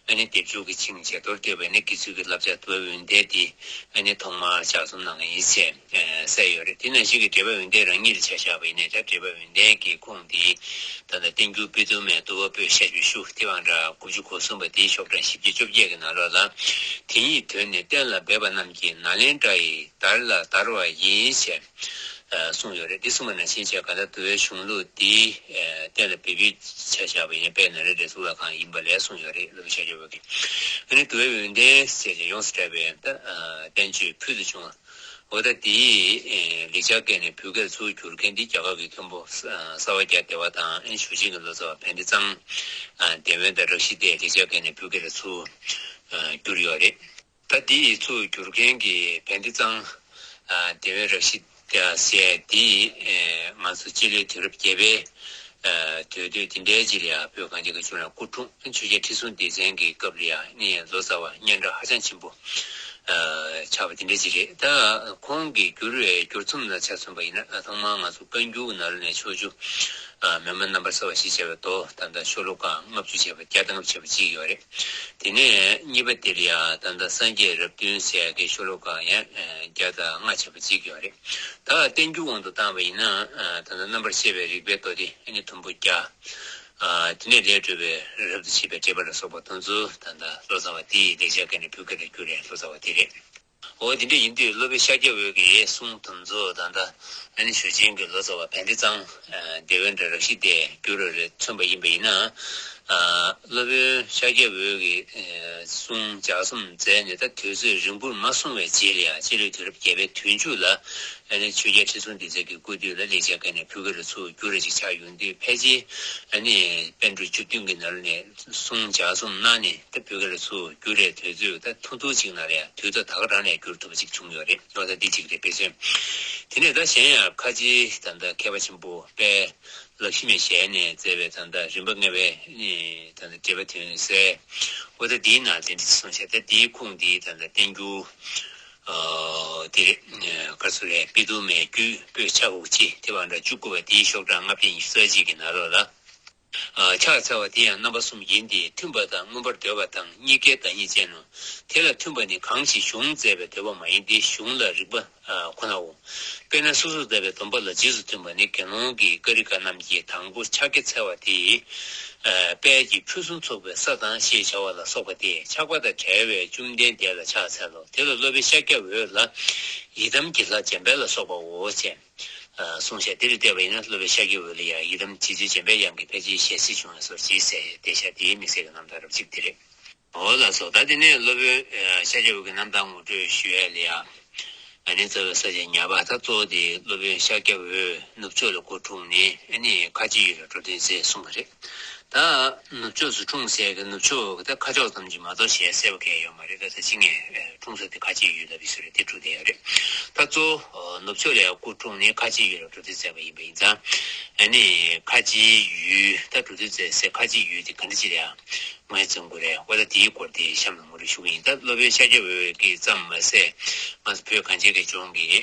ཨ་ནི་སྡེབ་འཇུག་གི་ཆིངས་བཅས་མདོར་བསྡུས་པ་ནི་དགེ་ཚུལ་གྱི་བསླབ་བྱ་འདུལ་བའི་ཡོན་ཏན་འདི་ཨ་ནི་ཐོག་མར་ལྗགས་རྩོམ་གནང་ཡིན་ཅེས་གསལ་ཡོད་རེད། དེ་ནང་བཞིན་གྱི་འགྲེལ་པ་ཡོན་ཏན་རང་ཉིད་ལ་ཆ་བཞག་པ་ཡིན་ན། ད་འགྲེལ་པ་ཡོན་ཏན་གྱི་ཁུངས་འདི་ད་ལྟ་བསྟན་འགྱུར་པོད་དུ་མའི་བསྡུ་བ་པོད་ཞེ་པོའི་ཤོག་དེ་བང་འདྲ་དགུ་བཅུ་གོ་གསུམ་པ་དེའི་ཤོག་གྲངས་བཞི་བཅུ་བཅོ་བརྒྱད་ཀྱི་ནང་ལོགས་ལ། དེ་ཉིད་དོན་ནི་གཏན་ལ་འབེབས་པ་རྣམས་ཀྱིས་ནཱ་ལེནྡྲ་ཡི་དར་ལ་དར་བ་ཡིན་ཞེས་གསུངས་ཡོད་རེད། འདི་གསུངས་པ་ནང་བཞིན་བྱས་གང་ལྟར་འདུལ་བའི་གཞུང་ལུགས་འདི་གཏན་ལ་འབེབས་པའི་ཆ་བཞག་པ་ཡིན་པས་ན་རེ་རེ་གཙུག་ལག་ཁང་ཡིན་པ་ལས་གསུངས་ཡོད་རེད། སློབ་དཔོན་ཤཱཀྱ་བོད་ཀྱིས། ཨ་ནི་འདུལ་བའི་ཡོན་ཏན་ཟེར་ཅིང་ཡོངས་སུ་གྲགས་པའི་ད་བསྟན་བཅོས་ཕུལ་དུ་བྱུང་བ། འོ་ད་འདིའི་ལེགས་སྦྱར་སྐད་ནས་བོད་སྐད་ལ་ཚུར་བསྒྱུར་མཁན་འདི་རྒྱ་གར་གྱི་མཁན་པོ་གསར་བ་རྒྱ་བདེ་བ་དང་ཞུ་ཆེན་གྱི་ལོ་ཙཱ་བ་བན་དེ་ཚང་། དེ་བོན་དང་རག་ཤི་ཏའི་ལེགས་སྦྱར་སྐད་ནས་བོད་སྐད་ལ་ཚུར་བསྒྱུར་ཡོད་རེད། ད་འདི་ཡི་ཚུར་བསྒྱུར་མཁན་གྱི་བན་དེ་ཚང་། དེ་བོན་རག་ཤི་ཏ་ཟེར་འདི་ང་ཚོ་སྤྱི་ལོའི་དུས་རབས་བརྒྱད་པའི་དུས་སྟོད་དེ་འདྲའི་ཅིག་ལ་ཡང་བོད་གངས་ཅན་གྱི་ལྗོངས་ལ་སྐུ་འཁྲུངས། ཆོས་རྒྱལ་ཁྲི་སྲོང་ལྡེ་བཙན་གྱི་སྐབས་ལ་ཡང་ནི་ལོ་ཙཱ་བ་སྙན་གྲགས་ཧ་ཅང་ཆེན་པོ་ཆགས་པ་དེ་འདྲ་ཅིག་རེད། ད་ཁོང་གིས་བསྒྱུར་བའི་བསྒྱུར་རྩོམ་ལ་ཆ་མཚོན་པ་ཡིན་ན། ཐོག་མར་ང་ཚོ་བཀའ་འགྱུར་ནང་ལ་ནས་ཕྱོགས་བཅུ་མེ་མོ་རྣམ་པར་གསལ་བ་ཞེས་བྱ་བའི་མདོ་ད་ལྟ་ཤོ་ལོ་ཀ་ལྔ་བཅུ་བྱས་པ་བརྒྱ་དང་ལྔ་བཅུ་བྱས་པ་གཅིག་ཡོད་རེད། དེ་ནས་གཉིས་པ་དེ་ལ་ཡང་ད་ལྟ་སངས་རྒྱས་རབས་བདུན་ཟེར་ཡག་གི་ཤོ་ལོ་ཀ་ཡང་བརྒྱ་དང་ལྔ་བྱས་པ་གཅིག་ཡོད་རེད། ད་བསྟན་འགྱུར་དབང་དུ་བཏང་བ་ཡིན་ན་ད་ལྟ་རྣམ་པར་བཤད་པའི་རིགས་པའི་མདོ་སྡེ་ཨ་ནི་དུམ་བུ་བརྒྱ། དེ་ནས་ལས་སྒྲུབ་པའི་རབ་ཏུ་ཕྱེ་བའི་འགྲེལ་པ་ལ་སོགས་པ་དེ་ཚོ་ད་ལྟ་ལོ་ཙཱ་བ་དེས་ལེགས་སྦྱར་སྐད་ནས་བོད་སྐད་ལ་བསྒྱུར་བའི་ལོ་ཙཱ་བ་དེ་རེད། འོ་དེ་འདྲ་ཡིན་དུས་སློབ་དཔོན་ཤཱཀྱ་འོད་ཀྱི་གསུང་དེ་ཚོ་ད་ལྟ་ཨ་ནི་ཞུ་ཆེན་གྱི་ལོ་ཙཱ་བ་བན་དེ་ཚང་། དེ་བོན་དང་རག་ཤི་ཏའི་བསྒྱུར་བ་ལ་མཚོན་པ་ཡིན་པ་ཡིན་ན། སློབ་དཔོན་ཤཱཀྱ་འོད་ཀྱི་གསུང་ལྗགས་རྩོམ་མཛད་ནས་ད་དུས་ཚོད་རིང་པོར་མ་སོང་བའི་རྗེས་ལ་ཡང་སྤྱི་ལོའི་དུས་རབས་བརྒྱད་པའི་དུས་མཇུག་ལ་ཨ་ནི་ཆོས་རྒྱལ་ཁྲི་སྲོང་ལྡེ་བཙན་གྱི་སྐུ་དུས་ལ་ལེགས་སྦྱར་སྐད་ནས་བོད་སྐད་ལ་ཚུར་བསྒྱུར་བ་ཅིག་ཆགས་ཡོང་དུས། ཕལ་ཆེར་ཨ་ནི་པཎ་གྲུབ་བཅུ་བདུན་གྱི་ནང་ལ་ནས་གསུང་ལྗགས་རྩོམ་གནང་ནས་ད་བོད་སྐད་ལ་ཚུར་བསྒྱུར་བའི་དུས་ཚོད་ད་ཐུང་ཐུང་ཅིག་ནང་ལ་ཡང་དུས་ད་ད་ག་རང་ནས་བསྒྱུར་ཐུབ་པ་ཅིག་བྱུང་ཡོད་རེད། འོ་ད་འདི་གཅིག་རེད། དཔེ་མཚོན། དེ་ནས་ད་གཞན་ཡང་ཁ་ཆེའི་ད་ལྟ་མཁས་པ་ཆེན་པོ་དཔལ་ལག་ཤི་མའི་ཞལ་ནས་མཛད་པའི་ད་ལྟ་རིམ་པ་ལྔ་པའི་ད་ལྟ་འགྲེལ་པ་དོན་གསལ། འོ་ད་འདིའི་ནང་དེ་འདྲ་གསུངས་བྱས། ད་འདིའི་ཁུངས་འདི་ད་ལྟ་བསྟན་འགྱུར། ཨ་དེ་རེད། ག་ཚོད་རེད། དཔེ་དུ་མའི་རྒྱུད་པོད་ཆ་དགུ་སྤྱི་དེ་བང་འདྲ་བཅུ་དགུ་པ་དེའི་ཤོག་གྲངས་ལྔ་བརྒྱ་ཉི་ཤུ་རྩ་གཅིག་གི་ནང་ལོགས་ལ། ཕྱག་འཚལ་བ་དེ་ཡང་རྣམ་པ་གསུམ་ཡིན་ཏེ། མཐུན་པ་དང་མངོན་པར་འདོད་པ་དང་གཉིས་ཀའི་བདག་ཉིད་ཅན་ནོ། དེ་ལ་མཐུན་པ་ནི་གང་ཞིག་གཞུང་མཛད་པའི་འདོད་པ་མ་ཡིན་ཏེ། གཞུང་ལ་རིགས་པ་ཁོ་ནའོ། དཔེར་ན་སོ་སོར་འདོད་པའི་སྡོམ་པ་ལ་རྗེས་སུ་མཐུན་པ་ནི་དགེ་སློང་གི་ཀ་རི་ཀ་རྣམས་ཀྱིས་དང་པོ་ཕྱག་རྒྱ་འཚལ་བ་དེ། དཔལ་གྱི་ཕུན་སུམ་ཚོགས་པའི་ས་དང་ཞེས་བྱ་བ་ལ་སོགས་པ་སྟེ། ཆགས་པ་དང་བྲལ་བའི་བཅོམ་ལྡན་འདས་ལ་ཕྱག་འཚལ་ལོ། དེ་ལ་སློབ་དཔོན་ཤཱཀྱ་འོད་ལ་ཡི་དམ་གྱི་ལྷ་འཇམ་དཔལ་ལ་སོགས་པའོ་ཞེས། གསུངས་ཤག་དེ་ལ་བལྟས་པ་ཡིན་ན་སློབ་དཔོན་ཤཱཀྱ་འོད་ལ་ཡང་ཡི་དམ་རྗེ་བཙུན་འཇམ་དཔལ་དབྱངས་ཀྱིས་ཕལ་ཆེར་ཞལ་གཟིགས་བྱུང་བའི་བཟོ་ཅིག་གསལ་བསྡད་ཤག་དེའི་དམིགས་བསལ་གྱི་རྣམ་ཐར་རབ་གཅིག་དེ་རེད། འོ་ལགས་སོ། ད་དེ་ནས་སློབ་དཔོན་ཤཱཀྱ་འོད་ཀྱི་རྣམ་ཐར་ངོ་སྤྲོད་ཞུ་ཡས་ལ་ཡ། ཨ་ནི་རྩ་བའི་ས་ཆ་ཉ་པ་ད་གཙོ་བོ་དེ་སློབ་དཔོན་ཤཱཀྱ་འོད་ནུབ་ཕྱོགས་ལ་སྐུ་འཁྲུངས་ནས་ཨ་ནི་ཁ་ཆེའི་ཡུལ་ལ་འགྲོ་དོན་མཛད་གསུངས་པ་རེད། ད་ནུབ་ཕྱོགས་སུ་འཁྲུངས་ཟེར་གི་ནུབ་ཕྱོགས་ཀྱི་ད་ཁ་ཕྱོགས་ཙམ་གྱིས་མ་གཏོགས་ཞལ་གསལ་པོ་གང་ཡང་ཡོད་མ་རེད། ད་ད་ཅི་ངས་འཁྲུངས་ས་དེ་ཁ་ཆེའི་ཡུལ་ལབ་པའི་བཟོ་རེད། དེ་འཁྲུངས་བསྡད་ཡོད་རེད། ད་གཙོ་བོ་ནུབ་ཕྱོགས་ལ་སྐུ་འཁྲུངས་ནས་ཁ་ཆེའི་ཡུལ་ལ་འགྲོ་དོན་མཛད་པ་ཡིན་པ་ཡིན་ཙང་། ཨ་ནི་ཁ་ཆེའི་ཡུལ་ད་འགྲོ་དོན་མཛད་སའི་ཁ་ཆེའི་ཡུལ་དེ་ག་འདྲ་ཅིག་རེད་ཨ། ངོས་འཛིན་དགོས་རེད། འོ་ད་དེའི་སྐོར་དེ་གཤམ་ལ་ངོ་སྤྲོད་ཞུ་གི་ཡིན། ད་སློབ་དཔོན་ཤཱཀྱ་འོད་ཀྱིས་ཙམ་མ་ཟད་ང་ཚོ་བོད་གངས་ཅན་གྱི་ལྗོངས་ཀྱི་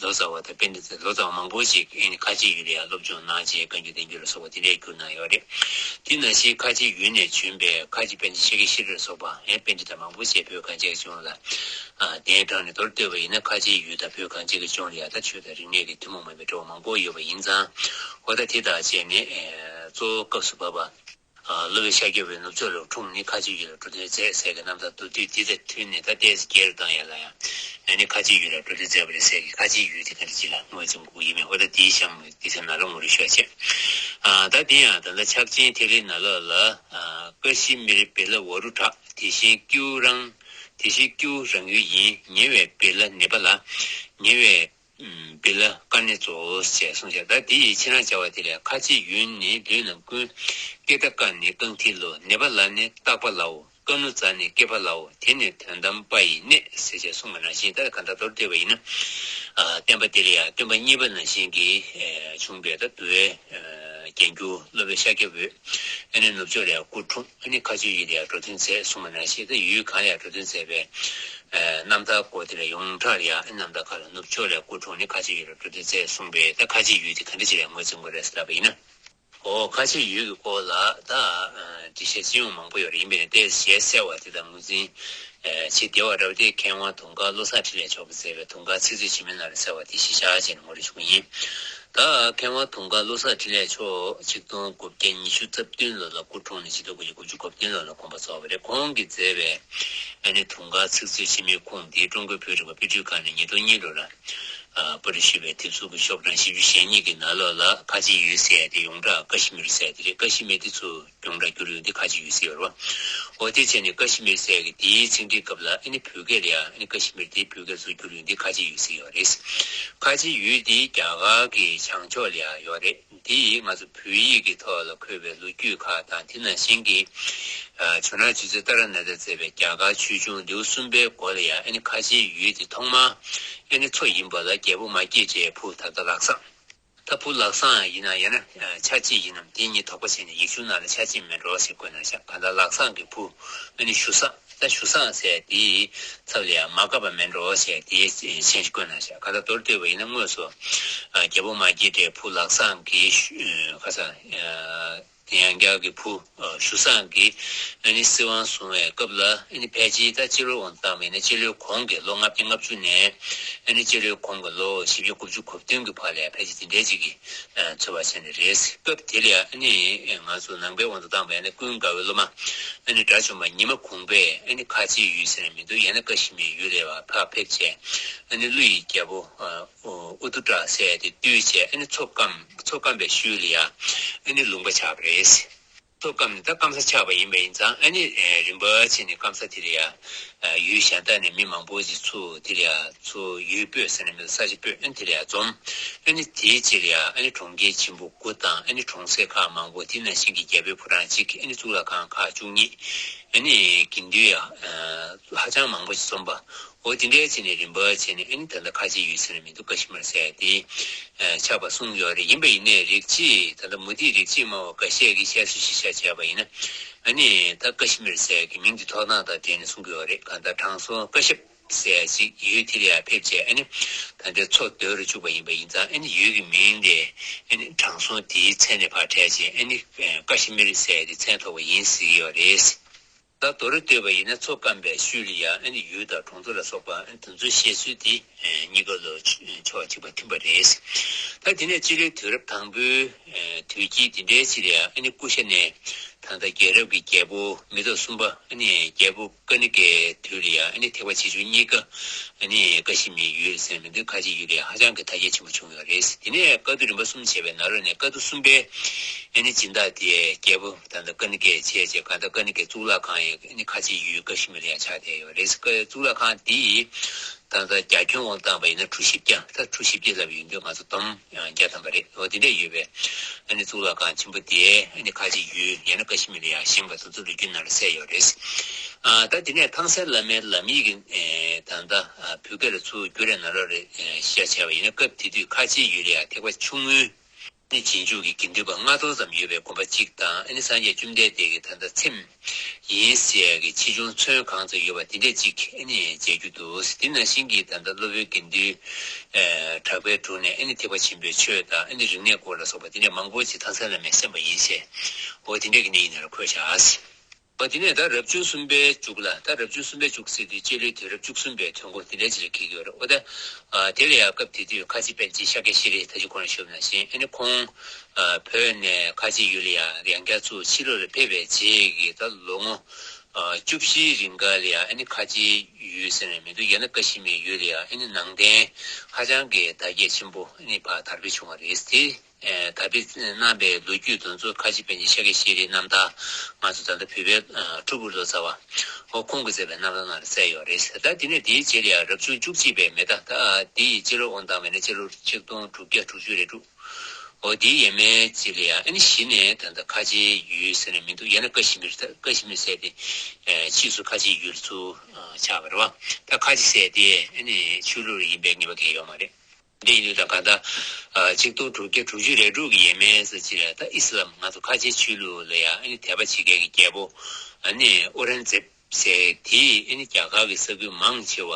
ལོ་ཙཱ་བ་དང་པཎྜི་ཏ་ལོ་ཙཱ་བ་མང་པོ་ཞིག་ཨ་ནི་ཁ་ཆེའི་ཡུལ་ལ་ཡང་སློབ་སྦྱོང་གནང་རྗེས་བཀའ་འགྱུར་བསྟན་འགྱུར་ལ་སོགས་པ་དེ་འདྲའི་བསྒྱུར་གནང་ཡོད་རེད། དེ་ནང་བཞིན་ཁ་ཆེའི་ཡུལ་ནས་བྱོན་པའི་ཁ་ཆེ་པཎ་ཆེན་ཤཱཀྱ་ཤྲཱི་ལ་སོགས་པ་ཡང་པཎྜི་ཏ་མང་པོ་ཞིག་བོད་གངས་ཅན་གྱི་ལྗོངས་ལ་གདན་དྲངས་ནས། མདོར་བསྡུས་པ་ཡིན་ན་ཁ་ཆེའི་ཡུལ་དང་བོད་གངས་ཅན་གྱི་ལྗོངས་ལ་ཡང་ད་ཆོས་དང་རིག་གནས་ཀྱི་ཐུན་མོང་མ་ཡིན་པའི་འབྲེལ་བ་མང་པོ་ཡོད་པ་ཡིན་ཙང་། འོ་ད་དེ་དང་བཅས་ནས་གཙོ་བོ་སྐབས་སུ་བབས་པ། སློབ་དཔོན་ཤཱཀྱ་པའི་ནུབ་ཕྱོགས་ལ་འཁྲུངས་ནས་ཁ་ཆེའི་ཡུལ་ལ་འགྲོ་དོན་མཛད་ཟེར་གྱི་རྣམ་ཐར་མདོར་བསྡུས་འདི་དང་མཐུན་ནས། ད་ལྟའི་སྒེར་དང་ཡན་ལ་ཡང་ཨ་ནི་ཁ་ཆེའི་ཡུལ་ལ་འགྲོ་དོན་མཛད་པ་རེད་ཟེར་གྱི་ཁ་ཆེའི་ཡུལ་དེ་ག་འདྲ་ཅིག་ལ་ངོས་འཛིན་དགོས་ཡིན་མིན། འོ་ད་དེའི་གཤམ་འདི་ཚོའི་ནང་ལ་ངོ་སྤྲོད་ཞུ་བ་བྱེད། ད་དེ་ཡང་ད་ལྟ་ཕྱག་ཆེན་ཐེག་ལེའི་ནང་ལོགས་ལ། ཀ་ཤི་མིར་བི་ལ་ཝ་རུ་དྲ། དེ་བཞིན་ཀྱུ་རང་། དེ་བཞིན་ཀྱུ་རང་ཡུལ་ཡིན། ཉེ་བའི་བི་ལ་ནེ་པ་ལ། ཉེ་བའི་བི་ལ་ཀ་ནེ་ཙོ་ཞེས་གསུངས་ཤག་ད་དེ་ཡི་ཕྱི་ནང་སྦྱར་བ་དེ་ལས། ཁ་ཆེའི་ཡུལ་ནི་ལུས་རྣམས་ཀུན། ཀེ་ཏ་ཀ་ནི་རྐང་མཐིལ་ལོ། ནེ་པ་ལ་ནི་ལྟག་པ་ལའོ། ཀ་ནུ་ཛ་ནི་སྐེད་པ་ལའོ། དེ་ནི་དོན་དམ་པ་ཡི་གནས་ཟེར་ཞེས་གསུངས་པ་ནང་བཞིན། ད་གང་ལྟར་མདོར་བསྡུས་པ་ཡིན་ན། བསྟན་པ་འདི་ལ་ཡང་སྟོན་པ་གཉིས་པ་ནང་བཞིན་གྱི་བྱུང་བའི་ད་འདུལ་བའི་རྒྱན་གྱུར་སློབ་དཔོན་ཤཱཀྱ་པོས་ཨ་ནི་ནུབ་ཕྱོགས་ལ་ཡང་སྐུ་འཁྲུངས། ཨ་ནི་ཁ་ཆེའི་ཡུལ་ལ་ཡང་འགྲོ་དོན་མཛད་གསུངས་པ་ནང་བཞིན། ད་ཡུལ་གང་ལ་ཡང་འགྲོ་དོན་མཛད་པའི་རྣམ་ཐར་སྐོར་དེ་ལ་ཡོངས་གྲགས་ལ་ཡང་རྣམ་ཐར་ཁག་ལ་ནུབ་ཕྱོགས་ལ་སྐུ་འཁྲུངས་ནས་ཁ་ཆེའི་ཡུལ་ལ་འགྲོ་དོན་མཛད་གསུངས་པས། ད་ཁ་ཆེའི་ཡུལ་དེ་ག་འདྲ་ཅིག་ལ་ངོས་འཛིན་དགོས་རེད་ཟེར་ལབ་པ་ཡིན་ན། འོ། ཁ་ཆེ་ཡུལ་གྱི་སྐོར་ལ་ད་འགྲེལ་བཤད་སྤྱི་ཡོངས་མང་པོ་ཡོད་རེད། ཡིན་པས་ནས་དེ་ཞལ་གསལ་བ་དེ་དང་ངོས་འཛིན་བྱེད་བདེ་བ་འདྲ་བ་དེ་མཁས་དབང་དུང་དཀར་བློ་བཟང་འཕྲིན་ལས་མཆོག་གིས་མཛད་པའི་དུང་དཀར་ཚིག་མཛོད་ཆེན་མོའི་ནང་ལ་གསལ་བ་དེ་གཞི་བཞག་བྱས་ནས་ངོ་སྤྲོད་ཞུ་གི་ཡིན། ད་མཁས་དབང་དུང་དཀར་བློ་བཟང་འཕྲིན་ལས་མཆོག་ཆིག་སྟོང་དགུ་བརྒྱ་ཉི་ཤུ་རྩ་བདུན་ལོ་ལ་སྐུ་འཁྲུངས་ནས་ཆིག་སྟོང་དགུ་བརྒྱ་དགུ་བཅུ་གོ་བདུན་ལོ་ལ་དགོངས་པ་རྫོགས་པ་རེད། ཁོང་གིས་མཛད་པའི་ཨ་ནི་དུང་དཀར་ཚིག་མཛོད་ཆེན་མོའི་ཁུངས་འདི་ཀྲུང་གོའི་བོད་རིག་པ་དཔེ་སྐྲུན་ཁང་ནས་ཉིས་སྟོང་གཉིས་ལོ་ལ་ཨ་པར་སྐྲུན་ཞུས་པའི་དེབ་གཟུགས་ཀྱི་ཤོག་གྲངས་བཞི་བཅུ་ཞེ་གཉིས་ཀྱི་ནང་ལོགས་ལ་ཁ་ཆེ་ཡུལ་ཟེར་ཡ་དེ་ཡོངས་གྲགས་ཀ་ཤི་མིར་ཟེར་ཡ་དེ་རེད། ཀ་ཤི་མིར་དེ་ཚུར་ཡོངས་གྲགས་བསྒྱུར་ཡོང་དུས་ཁ་ཆེ་ཡུལ་ཟེར་ཡོད་རེད་བ། འོ། དེ་བྱས་ནས་ཀ་ཤི་མིར་ཟེར་ཡ་གི་དེའི་ཚིག་འགྲེལ་སྐབས་ལ་ཨ་ནི་བོད་སྐད་ལ་ཡ་ཨ་ནི་ཀ་ཤི་མིར་དེ་བོད་སྐད་ཚུར་བསྒྱུར་ཡོང་དུས་ཁ་ཆེ་ཡུལ་ཟེར་ཡོད་རེད། ཁ་ཆེ་ཡུལ་དེ་རྒྱ་གར་གྱི་བྱང་ཕྱོགས་ལ་ཡ་ཡོད་རེད། དེ་ཡིས་ང་ཚོ་བོད་ཡིག་གི་ཐོག་ལ་འཁོད་པའི་ལོ་རྒྱུས་ཁག་དང་། དེ་ནང་བཞིན་གྱི་ཨ་ཇོ་ནང་ཆོས་རྩེ་ཏཱ་ར་ནཱ་ཐར་མཛད་པའི་རྒྱ་གར་ཆོས་འབྱུང་ལེའུ་གསུམ་པའི་མགོ་ལ་ཡ་ཨ་ནི་ཁ་ཆེ་ཡུལ་དེ་ཐོག་མར་ཨ་ནི་མཚོ་ཡིན་པ་ལ་རྒྱལ་པོ་མ་སྐྱེས་དགྲའི་བུ། ད་ལྟ་ལག་བཟང་། ད་བུ་ལག་བཟང་ཡིན་ན་ཡང་ན་ཨ་ཆ་གཅིག་ཡིན་ནམ། དེ་གཉིས་དོགས་པ་བྱས་ནས་ཡིག་ཆུང་ནང་ལ་ཆ་གཅིག་མིན་འགྲོ་ཞེས་བཀོད་གནང་ཤག་གང་ལྟར་ལག་བཟང་གི་བུ་ཨ་ནི་ཞུ་བཟང་། ད་ཞུ་བཟང་ཟེར་དེའི་ཚབ་ལ་ཡང་མ་དགའ་བ་མིན་འགྲོ་ཞེས་དེའི་མཚན་ཞིག་བཀོད་གནང་ཤག་གང་ལྟར་མདོར་བསྡུས་པ་ཡིན་ན་དངོས་སུ་ཨ་རྒྱལ་པོ་མ་སྐྱེས་དགྲའི་བུ་ལག་བཟང་གི་ཞུ་ཁ་སང་ཨ་དེ་ཡང་རྒྱལ་གྱི་བུ་ཨ་ཞུ་བཟང་གིས་ཨ་ནི་སྲིད་དབང་བཟུང་བའི་སྐབས་ལ་ཨ་ནི་ཕལ་ཆེར་ད་སྤྱི་ལོའི་དབང་དུ་བཏང་བ་ཡིན་ན་སྤྱི་ལོའི་གོང་གི་ལོ་ལྔ་བརྒྱ་ལྔ་བཅུ་ནས་ཨ་ནི་སྤྱི་ལོའི་གོང་གི་ལོ་བཞི་བརྒྱ་དགུ་བཅུ་གོ་བདུན་གྱི་བར་ལ་ཕལ་ཆེར་དེ་འདྲའི་ཅིག་གི་ཨ་འཚོ་བ་བྱས་ནས་རེད། སྐབས་དེ་ལ་ཨ་ནི་ང་ཚོ་ནང་པའི་དབང་དུ་བཏང་བ་ཡིན་ན་ཀུན་དགའ་བོའི་སློབ་མ་ཨ་ནི་དགྲ་བཅོམ་པ་ཉི་མ་གུང་པས་ཨ་ནི་ཁ་ཆེའི་ཡུལ་ཟེར་ན་མི་འདུག་ཡང་ན་ཀ་ཤི་མིར་ཡུལ་ལ་ཡ་ཕར་ཕེབས་བྱས་ཨ་ནི་ཀླུ་ཡི་རྒྱལ་པོ་ཨ་ཨོ་ཨུ་ཏུ་ཏྲ་ཟེར་དེ་བཏུལ་བྱས་ཨ་ནི་མཚོ་སྐམ་མཚོ་སྐམ་པའི་ཤུལ་ལ་ཡ་ཨ་ནི་ལུང་པ་ཆགས་པ་རེད། མཚོ་སྐམ་ནས་ད་སྐམ་ས་ཆགས་པ་ཡིན་པ་ཡིན་ཙང་ཨ་ནི་ཨེ་རིམ་པ་བྱས་ནས་སྐམ་ས་དེ་ལ་ཡ་ཨ་ཡུལ་གཞན་དག་ནས་མི་མང་པོ་ཞིག་ཚུར་དེ་ལ་ཡ་ཚུར་ཡུལ་སྤོས་ཟེར་ན་མི་འདུག་ས་ཆ་སྤོས་ཨ་ནི་དེ་ལ་ཡ་འཛོམས། ཨ་ནི་དེའི་རྗེས་ལ་ཡ་ཨ་ནི་གྲོང་ཁྱེར་ཆེན་པོ་དགུ་དང་ཨ་ནི་གྲོང་གསེབ་ཁག་མང་པོ། དེ་ནང་བཞིན་གྱི་རྒྱལ་པོའི་ཕོ་བྲང་གཅིག་ཨ་ནི་གཙུག་ལག་ཁང་ཁག་བཅུ་གཉིས། ཨ་ནི་དགེ་འདུན་ཡང་ཨ་ཧ་ཅང་མང་པོ་ཞིག་འཛོམས་པ། འོ་དེ་འདྲའི་བྱས་ནས་རིམ་པ་བྱས་ནས་ཨ་ནི་ད་ལྟ་ཁ་ཆེའི་ཡུལ་ཟེར་ན་མི་འདུག་ཀ་ཤི་མིར་ཟེར་ཡ་དེ་ཨ་ཆགས་པ་གསུངས་ཡོད་རེད། ཡིན་པ་ཡིན་ནའི་རིགས་གཅིག་ད་ལྟ་མུ་སྟེགས་རིགས་གཅིག་སྨྲ་བ་འགའ་ཤས་ཀྱིས་བཤད་སྲོལ་ཞིག་བཞག་བྱས་པ་ཡིན་ན་ཨ་ནི་ད་ཀ་ཤི་མིར་ཟེར་ཡ་གི་མིང་འདི་ཐོག་ཐང་དང་འབྲེལ་ནས་གསུང་གི་ཡོད་རེད། གང་ལྟར་དྲང་སྲོང་ཀ་ཤབ་ཟེར་ཡ་ཅིག་ཡུལ་དེ་ལ་ཡང་ཕེབས་བྱས་ཨ་ནི་ད་ལྟའི་མཚོ་རྡོལ་རུ་བཅུག་པ་ཡིན་པ་ཡིན་ཙང་ཨ་ནི་ཡུལ་གྱི་མིང་དེ་ཨ་ནི་དྲང་སྲོང་དེའི་མཚན་ནས་ཕར་བྲལ་བྱས་ཨ་ནི་ཀ་ཤི་མིར་ཟེར་ཡ་དེ་མཚན་ཐོགས་པ་ཡིན་ཟེར་གྱི་ཡོད་རེད། ད་མདོར་བསྡུས་པ་ཡིན་ན་མཚོ་སྐམ་པའི་ཤུལ་ལ་ཡ་ཨ་ནི་ཡུལ་དང་གྲོང་ཚོ་ལ་སོགས་པ་ཨ་ནི་དེ་ཚོའི་བཤད་ཚུལ་དེ་ཨ་གཉིས་ཀ་ལོ་ཕྱོགས་གཅིག་པ་མཐུན་པ་རེད། ད་དེ་ནས་སྤྱི་ལོའི་དུས་རབས་དང་པོའི་ཨ་དུས་དཀྱིལ་དེ་འདྲའི་ཕྱིར་ཡ་ཨ་ནི་ཀུ་ཤ་ནས་ད་ལྟ་རྒྱལ་རབས་ཀྱི་རྒྱལ་པོ་མེ་ཏོག་གསུམ་པ་ཨ་ནི་རྒྱལ་པོ་ཀ་ཎི་གའི་དུས་ལ་ཡ་ཨ་ནི་ཐེག་པ་ཆེ་ཆུང་གཉིས་ཀ་ཨ་ནི་ཀ་ཤི་མིར་ཡུལ་ཟེར་མི་འདུག་ཁ་ཆེའི་ཡུལ་ལ་ཡ་ཧ་ཅང་གི་དར་རྒྱས་ཆེན་པོ་བྱུང་ཡོད་རེད། དེ་ནས་བཀའ་བསྡུ་རིམ་པ་གསུམ་བྱས་པའི་ནང་ལོགས་ནས་བཀའ་བསྡུ་གསུམ་པའི་ཨ་ནི་སྦྱིན་བདག་དེ་རྒྱལ་པོ་ད་ལྟ་ཀ་ཎི་གས་བྱས་བྱས་གང་ལྟར་ཀ་ཎི་གའི་གཙུག་ལག་ཁང་ཡང་ཨ་ནི་ཁ་ཆེའི་ཡུལ་ཀ་ཤི་མིར་ལ་ཡ་ཆགས་བསྡད་ཡོད་རེད། ཀ་གཙུག་ལག་ཁང་དེ་ཡིས་ད་ལྟ་རྒྱ་ཁྱོན་དབང་བཏང་བ་ཡིན་ན་ཁྲུ་བཞི་བརྒྱ། ད་ཁྲུ་བཞི་བརྒྱ་ལབ་ཡོང་དུས་ང་ཚོ་བསྡོམས་ཡང་བརྒྱ་ཐམ་པ་རེད། འོ་དེ་འདྲ་ཡོད་པའི་ཨ་ནི་གཙུག་ལག་ཁང་ཆེན་པོ་དེ་ཨ་ནི་ཁ་ཆེའི་ཡུལ་ཡང་ན་ཀ་ཤི་མིར་ལ་ཡ་བཞེངས་པ་དེ་ཚོ་ལོ་རྒྱུས་ནང་ལ་གསལ་ཡོད་རེད། ཨ་ད་དེ་ནས་ཐང་སན་བླ་མའི་ལམ་ཡིག་གི་ཨེ་ད་ལྟ་ཨ་བོད་སྐད་ལ་ཚུར་བསྒྱུར་རེ་ནང་ལོགས་རེ་ཨེ་བཤད་བྱས་པ་ཡིན་ན་སྐབས་དེ་དུས་ཁ་ཆེའི་ཡུལ་ལ་ཡ་ཐེག་པ་ཆུང་ངུའི་ནི་རྗེས་འཇུག་གི་དགེ་འདུན་པ་ལྔ་སྟོང་ཙམ་ཡོད་པའི་དགོན་པ་གཅིག་དང་ཨ་ནི་སངས་རྒྱས་བཅོམ་ལྡན་འདས་ཀྱི་ད་ལྟ་ཚེམས་ཡིན་ཟེར་ཡ་གི་ཆེ་ཆུང་ཚོན་གང་ཙམ་ཡོད་པ་དེ་འདྲས་གཅིག་ཨ་ནི་མཇལ་རྒྱུ་འདུག་དེ་ནང་བཞིན་གྱི་ད་ལྟ་སློབ་དཔོན་དགེ་འདུན་ཨ་གྲགས་པའི་དྲུང་ནས་ཨ་ནི་ཐེག་པ་ཆེན་པོའི་ཆོས་དང་ཨ་ནི་རིག་གནས་སྐོར་ལ་སོགས་པ་དེ་འདྲས་མང་པོ་ཅིག་ཐང་སན་བླ་མས་གསན་པ་ཡིན་ཞེས། འོ་དེ་འདྲས་ཀྱི་གནས་ཡིག་ནང་ལ་འཁོད་བཞག་འོ་དེ་ནས་ད་རབ་བྱུང་གསུམ་པའི་མཇུག་ལ། ད་རབ་བྱུང་གསུམ་པའི་མཇུག་ཟེར་དུས་སྤྱི་ལོའི་དུས་རབས་བཅུ་གསུམ་པའི་དུས་འགོ་དེ་འདྲའི་ཅིག་ལ་འཁེལ་གྱི་ཡོད་རེད། འོ་ད་ཨ་དེ་ལ་ཡང་སྐབས་དེ་དུས་ཁ་ཆེ་པཎ་ཆེན་ཤཱཀྱ་ཤྲཱི་ད་ཅི་གོང་ལ་ཞུས་པ་ནང་བཞིན་ཨ་ནི་ཁོང་ཨ་བོད་ནས་ཁ་ཆེ་ཡུལ་ལ་ཡང་ཡང་བསྐྱར་ཚུར་ཕྱི་ལོགས་ལ་ཕེབས་པའི་རྗེས་ཀྱི་ད་ལོ་ངོ་ཨ་བཅུ་བཞིའི་རིང་ག་ལ་ཡང་ཨ་ནི་ཁ་ཆེ་ཡུལ་ཟེར་ན་མི་འདུག་ཡང་ན་ཀ་ཤི་མིར་ཡུལ་ལ་ཡང་ཨ་ནི་ནང་རྟེན་ཧ་ཅང་གི་དར་རྒྱས་ཆེན་པོ་ཨ་ནི་ཕར་དར་སྤེལ་བྱུང་བ་རེད་དེ། ཨེ་དར་སྤེལ་གནང་བའི་ལོ་རྒྱུས་དེ་ཚོ་ཁ་ཆེ་པཎ་ཆེན་ཤཱཀྱ་ཤྲཱི་རྣམ་ཐར། ང་ཚོ་ད་ལྟ་བོད་པའི་ཨ་སྤྲུལ་སྐུ་ལོ་ཙཱ་བ་ཨོ་ཁོང་གིས་མཛད་པའི་རྣམ་ཐར་ནང་ལ་གསལ་ཡོད་རེད། ད་དེ་ནས་དེའི་རྗེས་ལ་ཡང་རབ་བྱུང་བཅུ་གཅིག་པའི་མེ་ཟླ། ད་དེ་ཡི་སྤྱི་ལོ་དབང་དང་བས་ན་སྤྱི་ལོ་ཆིག་སྟོང་དྲུག་བརྒྱ་དྲུག་ཅུ་རེ་དྲུག་འོ་དེའི་ཡས་མས་ཅིག་ལ་ཡང་ཨ་ནི་གཞི་ནས་ད་ལྟ་ཁ་ཆེའི་ཡུལ་ཟེར་ན་མི་འདུག་ཡང་ན་ཀ་ཤི་མིར། ད་ཀ་ཤི་མིར་ཟེར་དེ་ཨེ་ཕྱིས་སུ་ཁ་ཆེའི་ཡུལ་ཚུར་ཨ་ཆགས་པ་རེད་བ། ད་ཁ་ཆེ་ཟེར་དེ་ཨ་ནི་ཆོས་ལུགས་ཡིན་པའི་ངེས་པ་གང་ཡང་ཡོད་མ་རེད། འདི་ཡིན་དུས་ད་ག་ད་ཨ་ཆིག་སྟོང་དྲུག་བརྒྱ་དྲུག་ཅུ་རེ་དྲུག་གི་ཡས་མས་ཟེར་ཅི་རེད། ད་ཨི་སི་ལམ་ང་ཚོ་ཁ་ཆེའི་ཆོས་ལུགས་ལ་ཡང་ཨ་ནི་དད་པ་བྱེད་མཁན་གྱི་རྒྱལ་པོ་ཨ་ནི་ཨོ་རན་ཛེབ་ཟེར་དེས་ཨ་ནི་རྒྱ་གར་གྱི་ས་ཁུལ་མང་ཆེ་བ་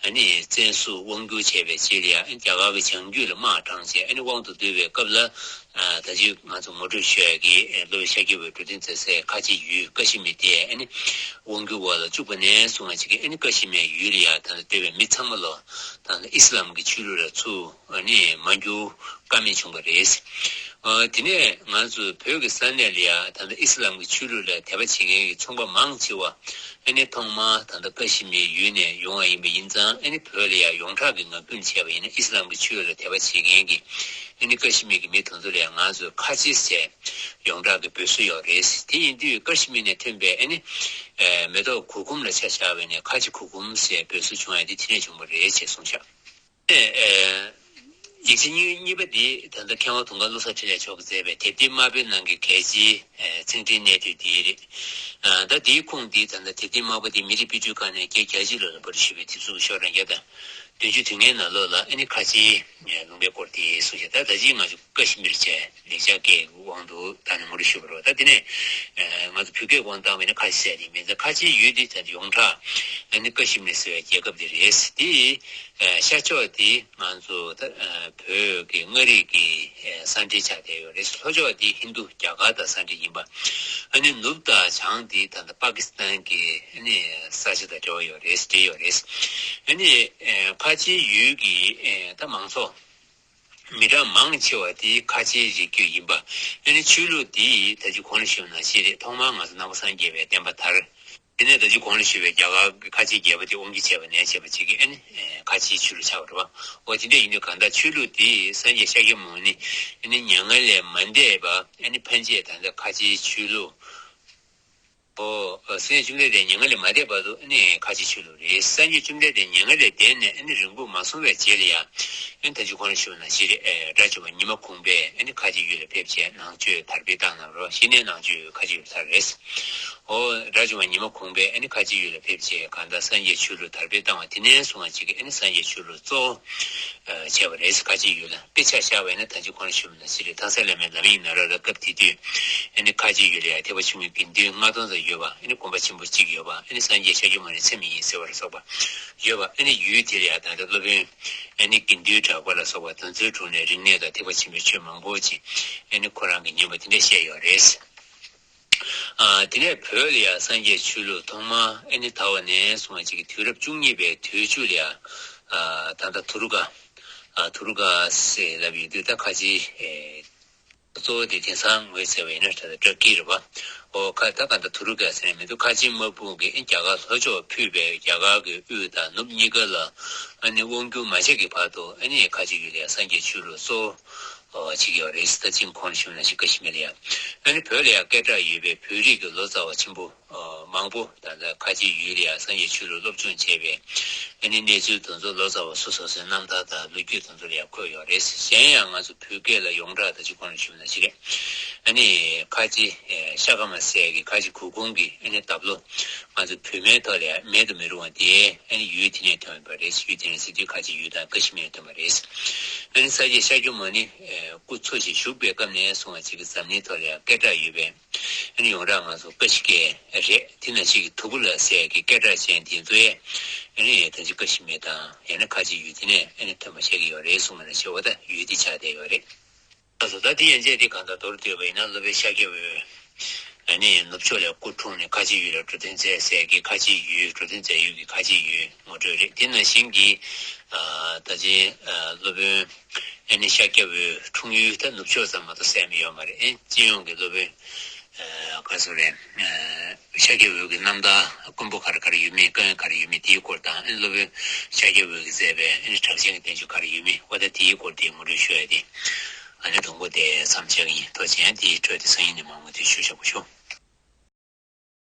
ཨ་ནི་བཙན་བཟུང་དབང་བསྒྱུར་བྱས་པའི་རྗེས་ལ་ཡང་རྒྱ་གར་གྱི་བྱང་རྒྱུད་ལ་དམག་དྲངས་བྱས། ཨ་ནི་དབང་དུ་བསྡུས་པའི་སྐབས་ལ། ཨ་ད་ཅི་ང་ཚོ་ངོ་སྤྲོད་ཞུ་ཡ་གི་སློབ་དཔོན་ཤཱཀྱ་པའི་འགྲོ་དོན་མཛད་སའི་ཁ་ཆེ་ཡུལ་ཀ་ཤི་མིར་དེ་ཨ་ནི་དབང་བསྒྱུར་འོག་ལ་བཅུག་པ་ནས་བཟུང་བ་ཅིག་གིས། ཨ་ནི་ཀ་ཤི་མིར་ཡུལ་ལ་ཡང་ད་ལྟ་སྡོད་པའི་མི་ཚང་མ་ལོ་ད་ལྟ་ཨི་སི་ལམ་གྱི་ཆོས་ལུགས་ལ་ཚུར་ཨ་ནི་མ་བསྒྱུར་ཀ་མེད་བྱུང་བ་རེད། ཨ་དེ་ནས་ང་ཚོ་བོད་ཀྱི་ས་གནས་ལ་ཡང་ད་ལྟ་ཨི་སི་ལམ་གྱི་ཆོས་ལུགས་ལ་དད་པ་བྱེད་མཁན་གྱི་ཚོང་པ་མང་ཆེ་བ། ཨ་ནི་ཐོག་མར་ད་ལྟ་ཀ་ཤི་མིར་ཡུལ་ནས་ཡོང་བ་ཡིན་པ་ཡིན་ཙང་། ཨ་ནི་བོད་ལ་ཡང་ཡོངས་གྲགས་ཀྱི་ངག་རྒྱུན་བྱས་པ་ཡིན་ན། ཨི་སི་ལམ་གྱི་ཆོས་ལ་དད་པ་བྱེད་མཁན་གྱི་ཨ་ནི་ཀ་ཤི་མིར་གྱི་མི་དེ་ཚོ་ལ་ཡང་ང་ཚོས་ཁ་ཆེ་ཟེར་ཡོངས་གྲགས་ཀྱི་འབོད་སྲོལ་ཡོད་རེད། དེ་ཡིན་དུས་ཀ་ཤི་མིར་ནས་ཐོན་པའི་ཨ་ནི་ཨེ་མེ་ཏོག་གུར་གུམ་ལ་ཆ་བཞག་པ་ཡིན་ན། ཁ་ཆེ་གུར་གུམ་ཟེར་འབོད་སྲོལ་བྱུང་ཡ་དེ་དེ་ནས་བྱུང་བ་རེད་ཅེས་གསུངས་ཤག་ཨེ་ཡིག་ཆ་གཉིས་གཉིས་པ་འདི་ད་ལྟ་མཁས་དབང་དུང་དཀར་བློ་བཟང་འཕྲིན་ལས་མཆོག་གིས་མཛད་པའི་དེབ་ཐེར་དམར་པོའི་ནང་གི་གལ་ཆེའི་ཨེ་ཚིག་འགྲེལ་གནད་བསྡུས་འདི་རེད། ཨ་ད་འདིའི་ཁུངས་འདི་ད་ལྟ་དེབ་ཐེར་དམར་པོ་འདི་མི་རིགས་དཔེ་སྐྲུན་ཁང་ནས་སྐྱེས་བརྒྱད་ཅུ་ལོ་ལ་པར་ཞུས་པའི་དེབ་གཟུགས་ཤོག་གྲངས་བརྒྱ་དང་བདུན་ཅུ་དོན་ལྔའི་ནང་ལོགས་ལ་ཨ་ནི་ཁ་ཆེའི་ལུང་པའི་སྐོར་དེ་གསུངས་ཤག་ད་ད་ཅི་ང་ཚོ་ཀ་ཤི་མིར་བྱས་ལེགས་སྦྱར་སྐད་ཀྱི་དབང་དུ་བཏང་ནས་ངོ་སྤྲོད་ཞུས་པ་རེད། ད་དེ་ནས་ཨ་ང་ཚོ་བོད་སྐད་དབང་བཏང་བ་ཡིན་ན་ཁ་ཆེ་ཟེར་ཡ་དེ་མིན་ཙང་། ཁ་ཆེའི་ཡུལ་འདི་ད་ཡོངས་གྲགས་ཨ་ནི་ཀ་ཤི་མིར་ཟེར་བའི་རྒྱལ་ཁབ་འདི་རེད། དེའི་ཤར་ཕྱོགས་དེ་ང་ཚོ་ད་བོད་ཀྱི་མངའ་རིས་ཀྱི་ས་འབྲེལ་ཆགས་བསྡད་ཡོད་རེད། ལྷོ་ཕྱོགས་དེ་ཧིན་རྡུ་རྒྱ་གར་དང་ས་འབྲེལ་ཡིན་པ། ཨ་ནི་ནུབ་དང་བྱང་དེ་ད་ལྟ་པ་ཀི་སི་ཐན་གྱི་ཨ་ནི་ས་ཆ་དང་འབྲེལ་བ་ཡོད་རེད། འབྲེལ་ཡོད་རེད། ཨ་ནི་ཁ་ཆེའི་ཡུལ་གྱི་ད་མང་ཚོགས་མི་གྲངས་མང་ཆེ་བ་དེ་ཁ་ཆེའི་རིགས་རྒྱུད་ཡིན་པ། ཨ་ནི་ཆོས་ལུགས་དེ་ད་ཅི་གོང་ལ་ཞུས་པ་ནང་བཞིན་རེད། ཐོག་མར་ང་ཚོ་ནང་པ་སངས་རྒྱས་པའི་བསྟན་པ་དར། དེ་ནས་ད་ཅི་གོང་ལ་ཞུས་པའི་རྒྱ་གར་གྱི་ཁ་ཆེའི་རྒྱལ་པོ་དེ་དབང་སྒྱུར་བྱས་པ་ནས་བྱས་པ་ཅིག་གིས་ཨ་ནི་ཁ་ཆེའི་ཆོས་ལུགས་ཆགས་པ་རེད་པ། འོ་དེ་འདྲ་ཡིན་དུས་གང་ལྟར་ཆོས་ལུགས་དེ་སངས་རྒྱས་ཤཱཀྱ་མུ་ནི་ཨ་ནི་མྱ་ངན་ལས་མ་འདས་པ། ཨ་ནི་ཕན་ཆད་ད་ལྟ་ཁ་ཆེའི་ཆོས་ལུགས། འོ་སངས་རྒྱས་བཅོམ་ལྡན་འདས་མྱ་ངན་ལས་མ་འདས་བར་དུ་ཨ་ནི་ཁ་ཆེའི་ཆོས་ལུགས་རེད། སངས་རྒྱས་བཅོམ་ལྡན་འདས་མྱ་ངན་ལས་འདས་ནས་ཨ་ནི་རིང་པོ་མ་སོང་བའི་རྗེས་ལ་ཡང་། ཨ་ནི་ད་ཅི་གོང་ལ་ཞུས་པ་ནང་བཞིན་རེད། ཨེ་དགྲ་བཅོམ་པ་ཉི་མ་གུང་པས་ཨ་ནི་ཁ་ཆེའི་ཡུལ་ལ་ཕེབས་བྱས་ནང་ཆོས་དར་སྤེལ་བཏང་གནང་བ་རེད། གཞི་ནས་ནང་ཆོས་ཁ་ཆེའི་ཡུལ་དར་རེད། འོ་དགྲ་བཅོམ་པ་ཉི་མ་གུང་པས་ཨ་ནི་ཁ་ཆེའི་ཡུལ་ལ་ཕེབས་བྱས་གང་ལྟར་སངས་རྒྱས་ཆོས་ལུགས་དར་སྤེལ་བཏང་བ། དེ་ནས་བཟུང་བ་ཅིག་གིས་ཨ་ནི་སངས་རྒྱས་ཆོས་ལུགས་གཙོ་བོ་བྱས་པ་རེད། ཁ་ཆེའི་ཡུལ་ལ། དཔེ་ཆ་བཞག་པ་ཡིན་ན་ད་ཅི་གོང་ལ་ཞུས་པ་ནང་བཞིན་རེད། ཐང་སན་བླ་མའི་ལམ་ཡིག་ནང་ལོགས་ལ་སྐབས་དེ་དུས་ཨ་ནི་ཁ་ཆེའི་ཡུལ་ལ་ཡང་ཐེག་པ་ཆེན་པོའི་དགེ་འདུན་ལྔ་སྟོང་ཙམ་ཡོད་པ། ཨ་ནི་དགོན་པ་ཆེན་པོ་གཅིག་ཡོད་པ། ཨ་ནི་སངས་རྒྱས་ཤཱཀྱ་མུ་ནེ་མཚན་མི་ཡིན་ཟེར་བ་ལ་སོགས་པ་ཡོད་པ། ཨ་ནི་ཡུལ་དེ་ལ་ཡང་ད་ལྟ་སློབ་དཔོན་ཨ་ནི་དགེ་འདུན་གྲགས་པ་ལ་སོགས་པ་དེ་ཚོའི་དྲུང་ནས་རིག་གནས་དང་ཐེག་པ་ཆེན་པོའི་ཆོས་མང་པོ་ཅིག་ཨ་ནི་ཁོ་རང་གིས་ཉན་པ་དེ་འདྲ་བཤད་ཡོད་རེད། ཨ་དེ་ནས་བོད་ལ་ཡང་སངས་རྒྱས་ཆོས་ལུགས་ཐོག་མ་ཨ་ནི་དར་བ་ནས་བཟུང་བ་ཅིག་གི་དུས་རབས་བཅུ་གཉིས་པའི་དུས་མཇུག་ལ་ཡང་། ཨ་ད་ལྟ་དྷ་རུ་ཀ་ཨ་དྷ་རུ་ཀ་ཟེར་ལབ་ཡོད་དུས་ད་ཁ་ཆེའི་ཨེ་གཙོ་བོ་དེ་དེང་སང་ངོས་ཟེར་བ་ཡིན་ན་ད་ལྟ་བཀྲ་ཤིས་རེད་པ། འོ་ཁ་ད་ག་ད་དྷ་རུ་ཀ་ཟེར་ནས་མི་འདུག་ཁ་ཆེའི་དམག་དཔུང་གིས་ཨ་རྒྱ་གར་ལྷོ་ཕྱོགས་ཕུད་པའི་རྒྱ་གར་གྱི་དབུས་དང་ནུབ་གཉིས་ཀ་ལ་ཨ་ནི་དབང་བསྒྱུར་མ་བྱས་ཀྱི་བར་དུ། ཨ་ནི་ཁ་ཆེའི་ཡུལ་ལ་ཡང་སངས་རྒྱས་ཆོས་ལུགས་གཙོ་བོ་ཨོ་ཅིག་ཡོད་རེད། ད་ཅིང་ཁོང་ཞུ་ན་ཞིག་ཀ་ཤི་མིར་ལ་ཡ། ཨ་ནི་བོད་ལ་ཡ་སྐད་གྲགས་ཡོད་པའི་བོད་རིགས་ཀྱི་ལོ་ཙཱ་བ་ཆེན་པོ་ཨོ་མང་པོ་ད་ལྟ་ཁ་ཆེའི་ཡུལ་ལ་ཡ་སངས་རྒྱས་ཆོས་ལུགས་སློབ་སྦྱོང་བྱས་པའི་ཨ་ནི་གནས་ཚུལ་དེ་ཚོ་ལོ་ཙཱ་བ་སོ་སོ་སོའི་རྣམ་ཐར་དང་ལོ་རྒྱུས་དེ་ཚོ་ལ་ཡ་འཁོད་ཡོད་རེད། གཞན་ཡང་ང་ཚོ་བོད་སྐད་ལ་ཡོངས་གྲགས་ད་ཅི་ཁོང་ཞུ་ན་ཞིག་རེད། ཨ་ནི་ཁ་ཆེ་ཤ་ཀ་མ་ཟེར་གི་ཁ་ཆེ་གུར་གུམ་གི་ཨ་ནི་འདབས་ལོ་ང་ཚོ་བོད་མིའི་ཐོག་ལ་ཡ་མེད་དུ་མི་རུང་བ་དེ་ཨ་ནི་ཡུལ་དེ་ནས་ཐོན་པ་རེད། ཡུལ་དེ་ནས་ཟེར་དུས་ཁ་ཆེ་ཡུལ་དང་ཀ་ཤི་མིར་ཐོན་པ་རེད། ཨ་ནི་སངས་རྒྱས་ཤཱཀྱ་མུ་ནེ་སྐུ་འཚོ་ཞིང་བཞུགས་པའི་སྐབས་ནས་བཟུང་བ་ཅིག་གི་འཛམ་གླིང་ཐོག་ལ་ཡང་སྐད་གྲགས་ཡོད་པའི་ཨ་ནི་ཡོངས་གྲགས་ང་ཚོ་ཀ་ཤི་ཀའི་རེད། དེ་ནང་བཞིན་གྱི་དུ་བུ་ལ་ཟེར་གྱི་སྐད་གྲགས་ཅན་དེ་ཚོ་ཡང་ཨ་ནི་ད་ཅི་ཀ་ཤི་མིར་དང་ཡང་ན་ཁ་ཆེ་ཡུལ་དེ་ནས་ཨ་ནི་ཐོན་པ་བཤད་ཀྱི་ཡོད་རེད་གསུངས་པ་ནང་བཞིན་འོ་ད་ཡུལ་དེ་ཆགས་བསྡད་ཡོད་རེད། ལགས་སོ། ད་དེ་ཡན་ཆད་དེ་གང་ལྟར་མདོར་བསྡུས་པ་ཡིན་ན་སློབ་དཔོན་ཤཱཀྱ་འོད་ཨ་ནི་ནུབ་ཕྱོགས་ལ་སྐུ་འཁྲུངས་ནས་ཁ་ཆེ་ཡུལ་ལ་འགྲོ་དོན་མཛད་ཟེར་གྱི་ཁ་ཆེ་ཡུལ་འགྲོ་དོན་མཛད་ཡུལ་གྱི་ཁ་ཆེ་ཡུལ་ངོ་སྤྲོད་རེད། དེ་ནང་བཞིན་གྱི་ཨ་ད་ཅི་ཨ་སློབ་དཔོན་ཨ་ནི་ཤཱཀྱ་འོད་འཁྲུངས་ཡུལ་ད་ནུབ་ཕྱོགས་ཙམ་མ་གཏོགས་གསལ་མི་ཡོད་མ་རེད། ཨེ་སྤྱི་ཡོངས་ཀྱི་སློབ་དཔོན་ཨ་ག་ཚོད་རེད། ཨ་ཤཱཀྱ་འོད་ཀྱི་རྣམ་ཐར་དཀོན་པོ་ག་རེ་ག་རེ་ཡོད་མེད་དཀོན་ག་རེ་ཡོད་མེད་དེའི་སྐོར་དང་། ཨ་ནི་སློབ་དཔོན་ཤཱཀྱ་འོད་ཀྱིས་མཛད་པའི་ཨ་ནི་གྲགས་ཅན་གྱི་བསྟན་བཅོས་ག་རེ་ཡོད་མེད་འོ་ད་དེའི་སྐོར་དེ་ངོ་སྤྲོད་ཞུ་ཡ་དེ། ཨ་ནི་དང་པོ་དེ་མཚམས་བཞག་གི་ཡིན། ཐུགས་རྗེ་ཆེ། དེའི་འཕྲོས་དེ་སང་ཉིན་ནས་མང་མོས་དེ་ཞུ་བཞག་གོ་ཞུ།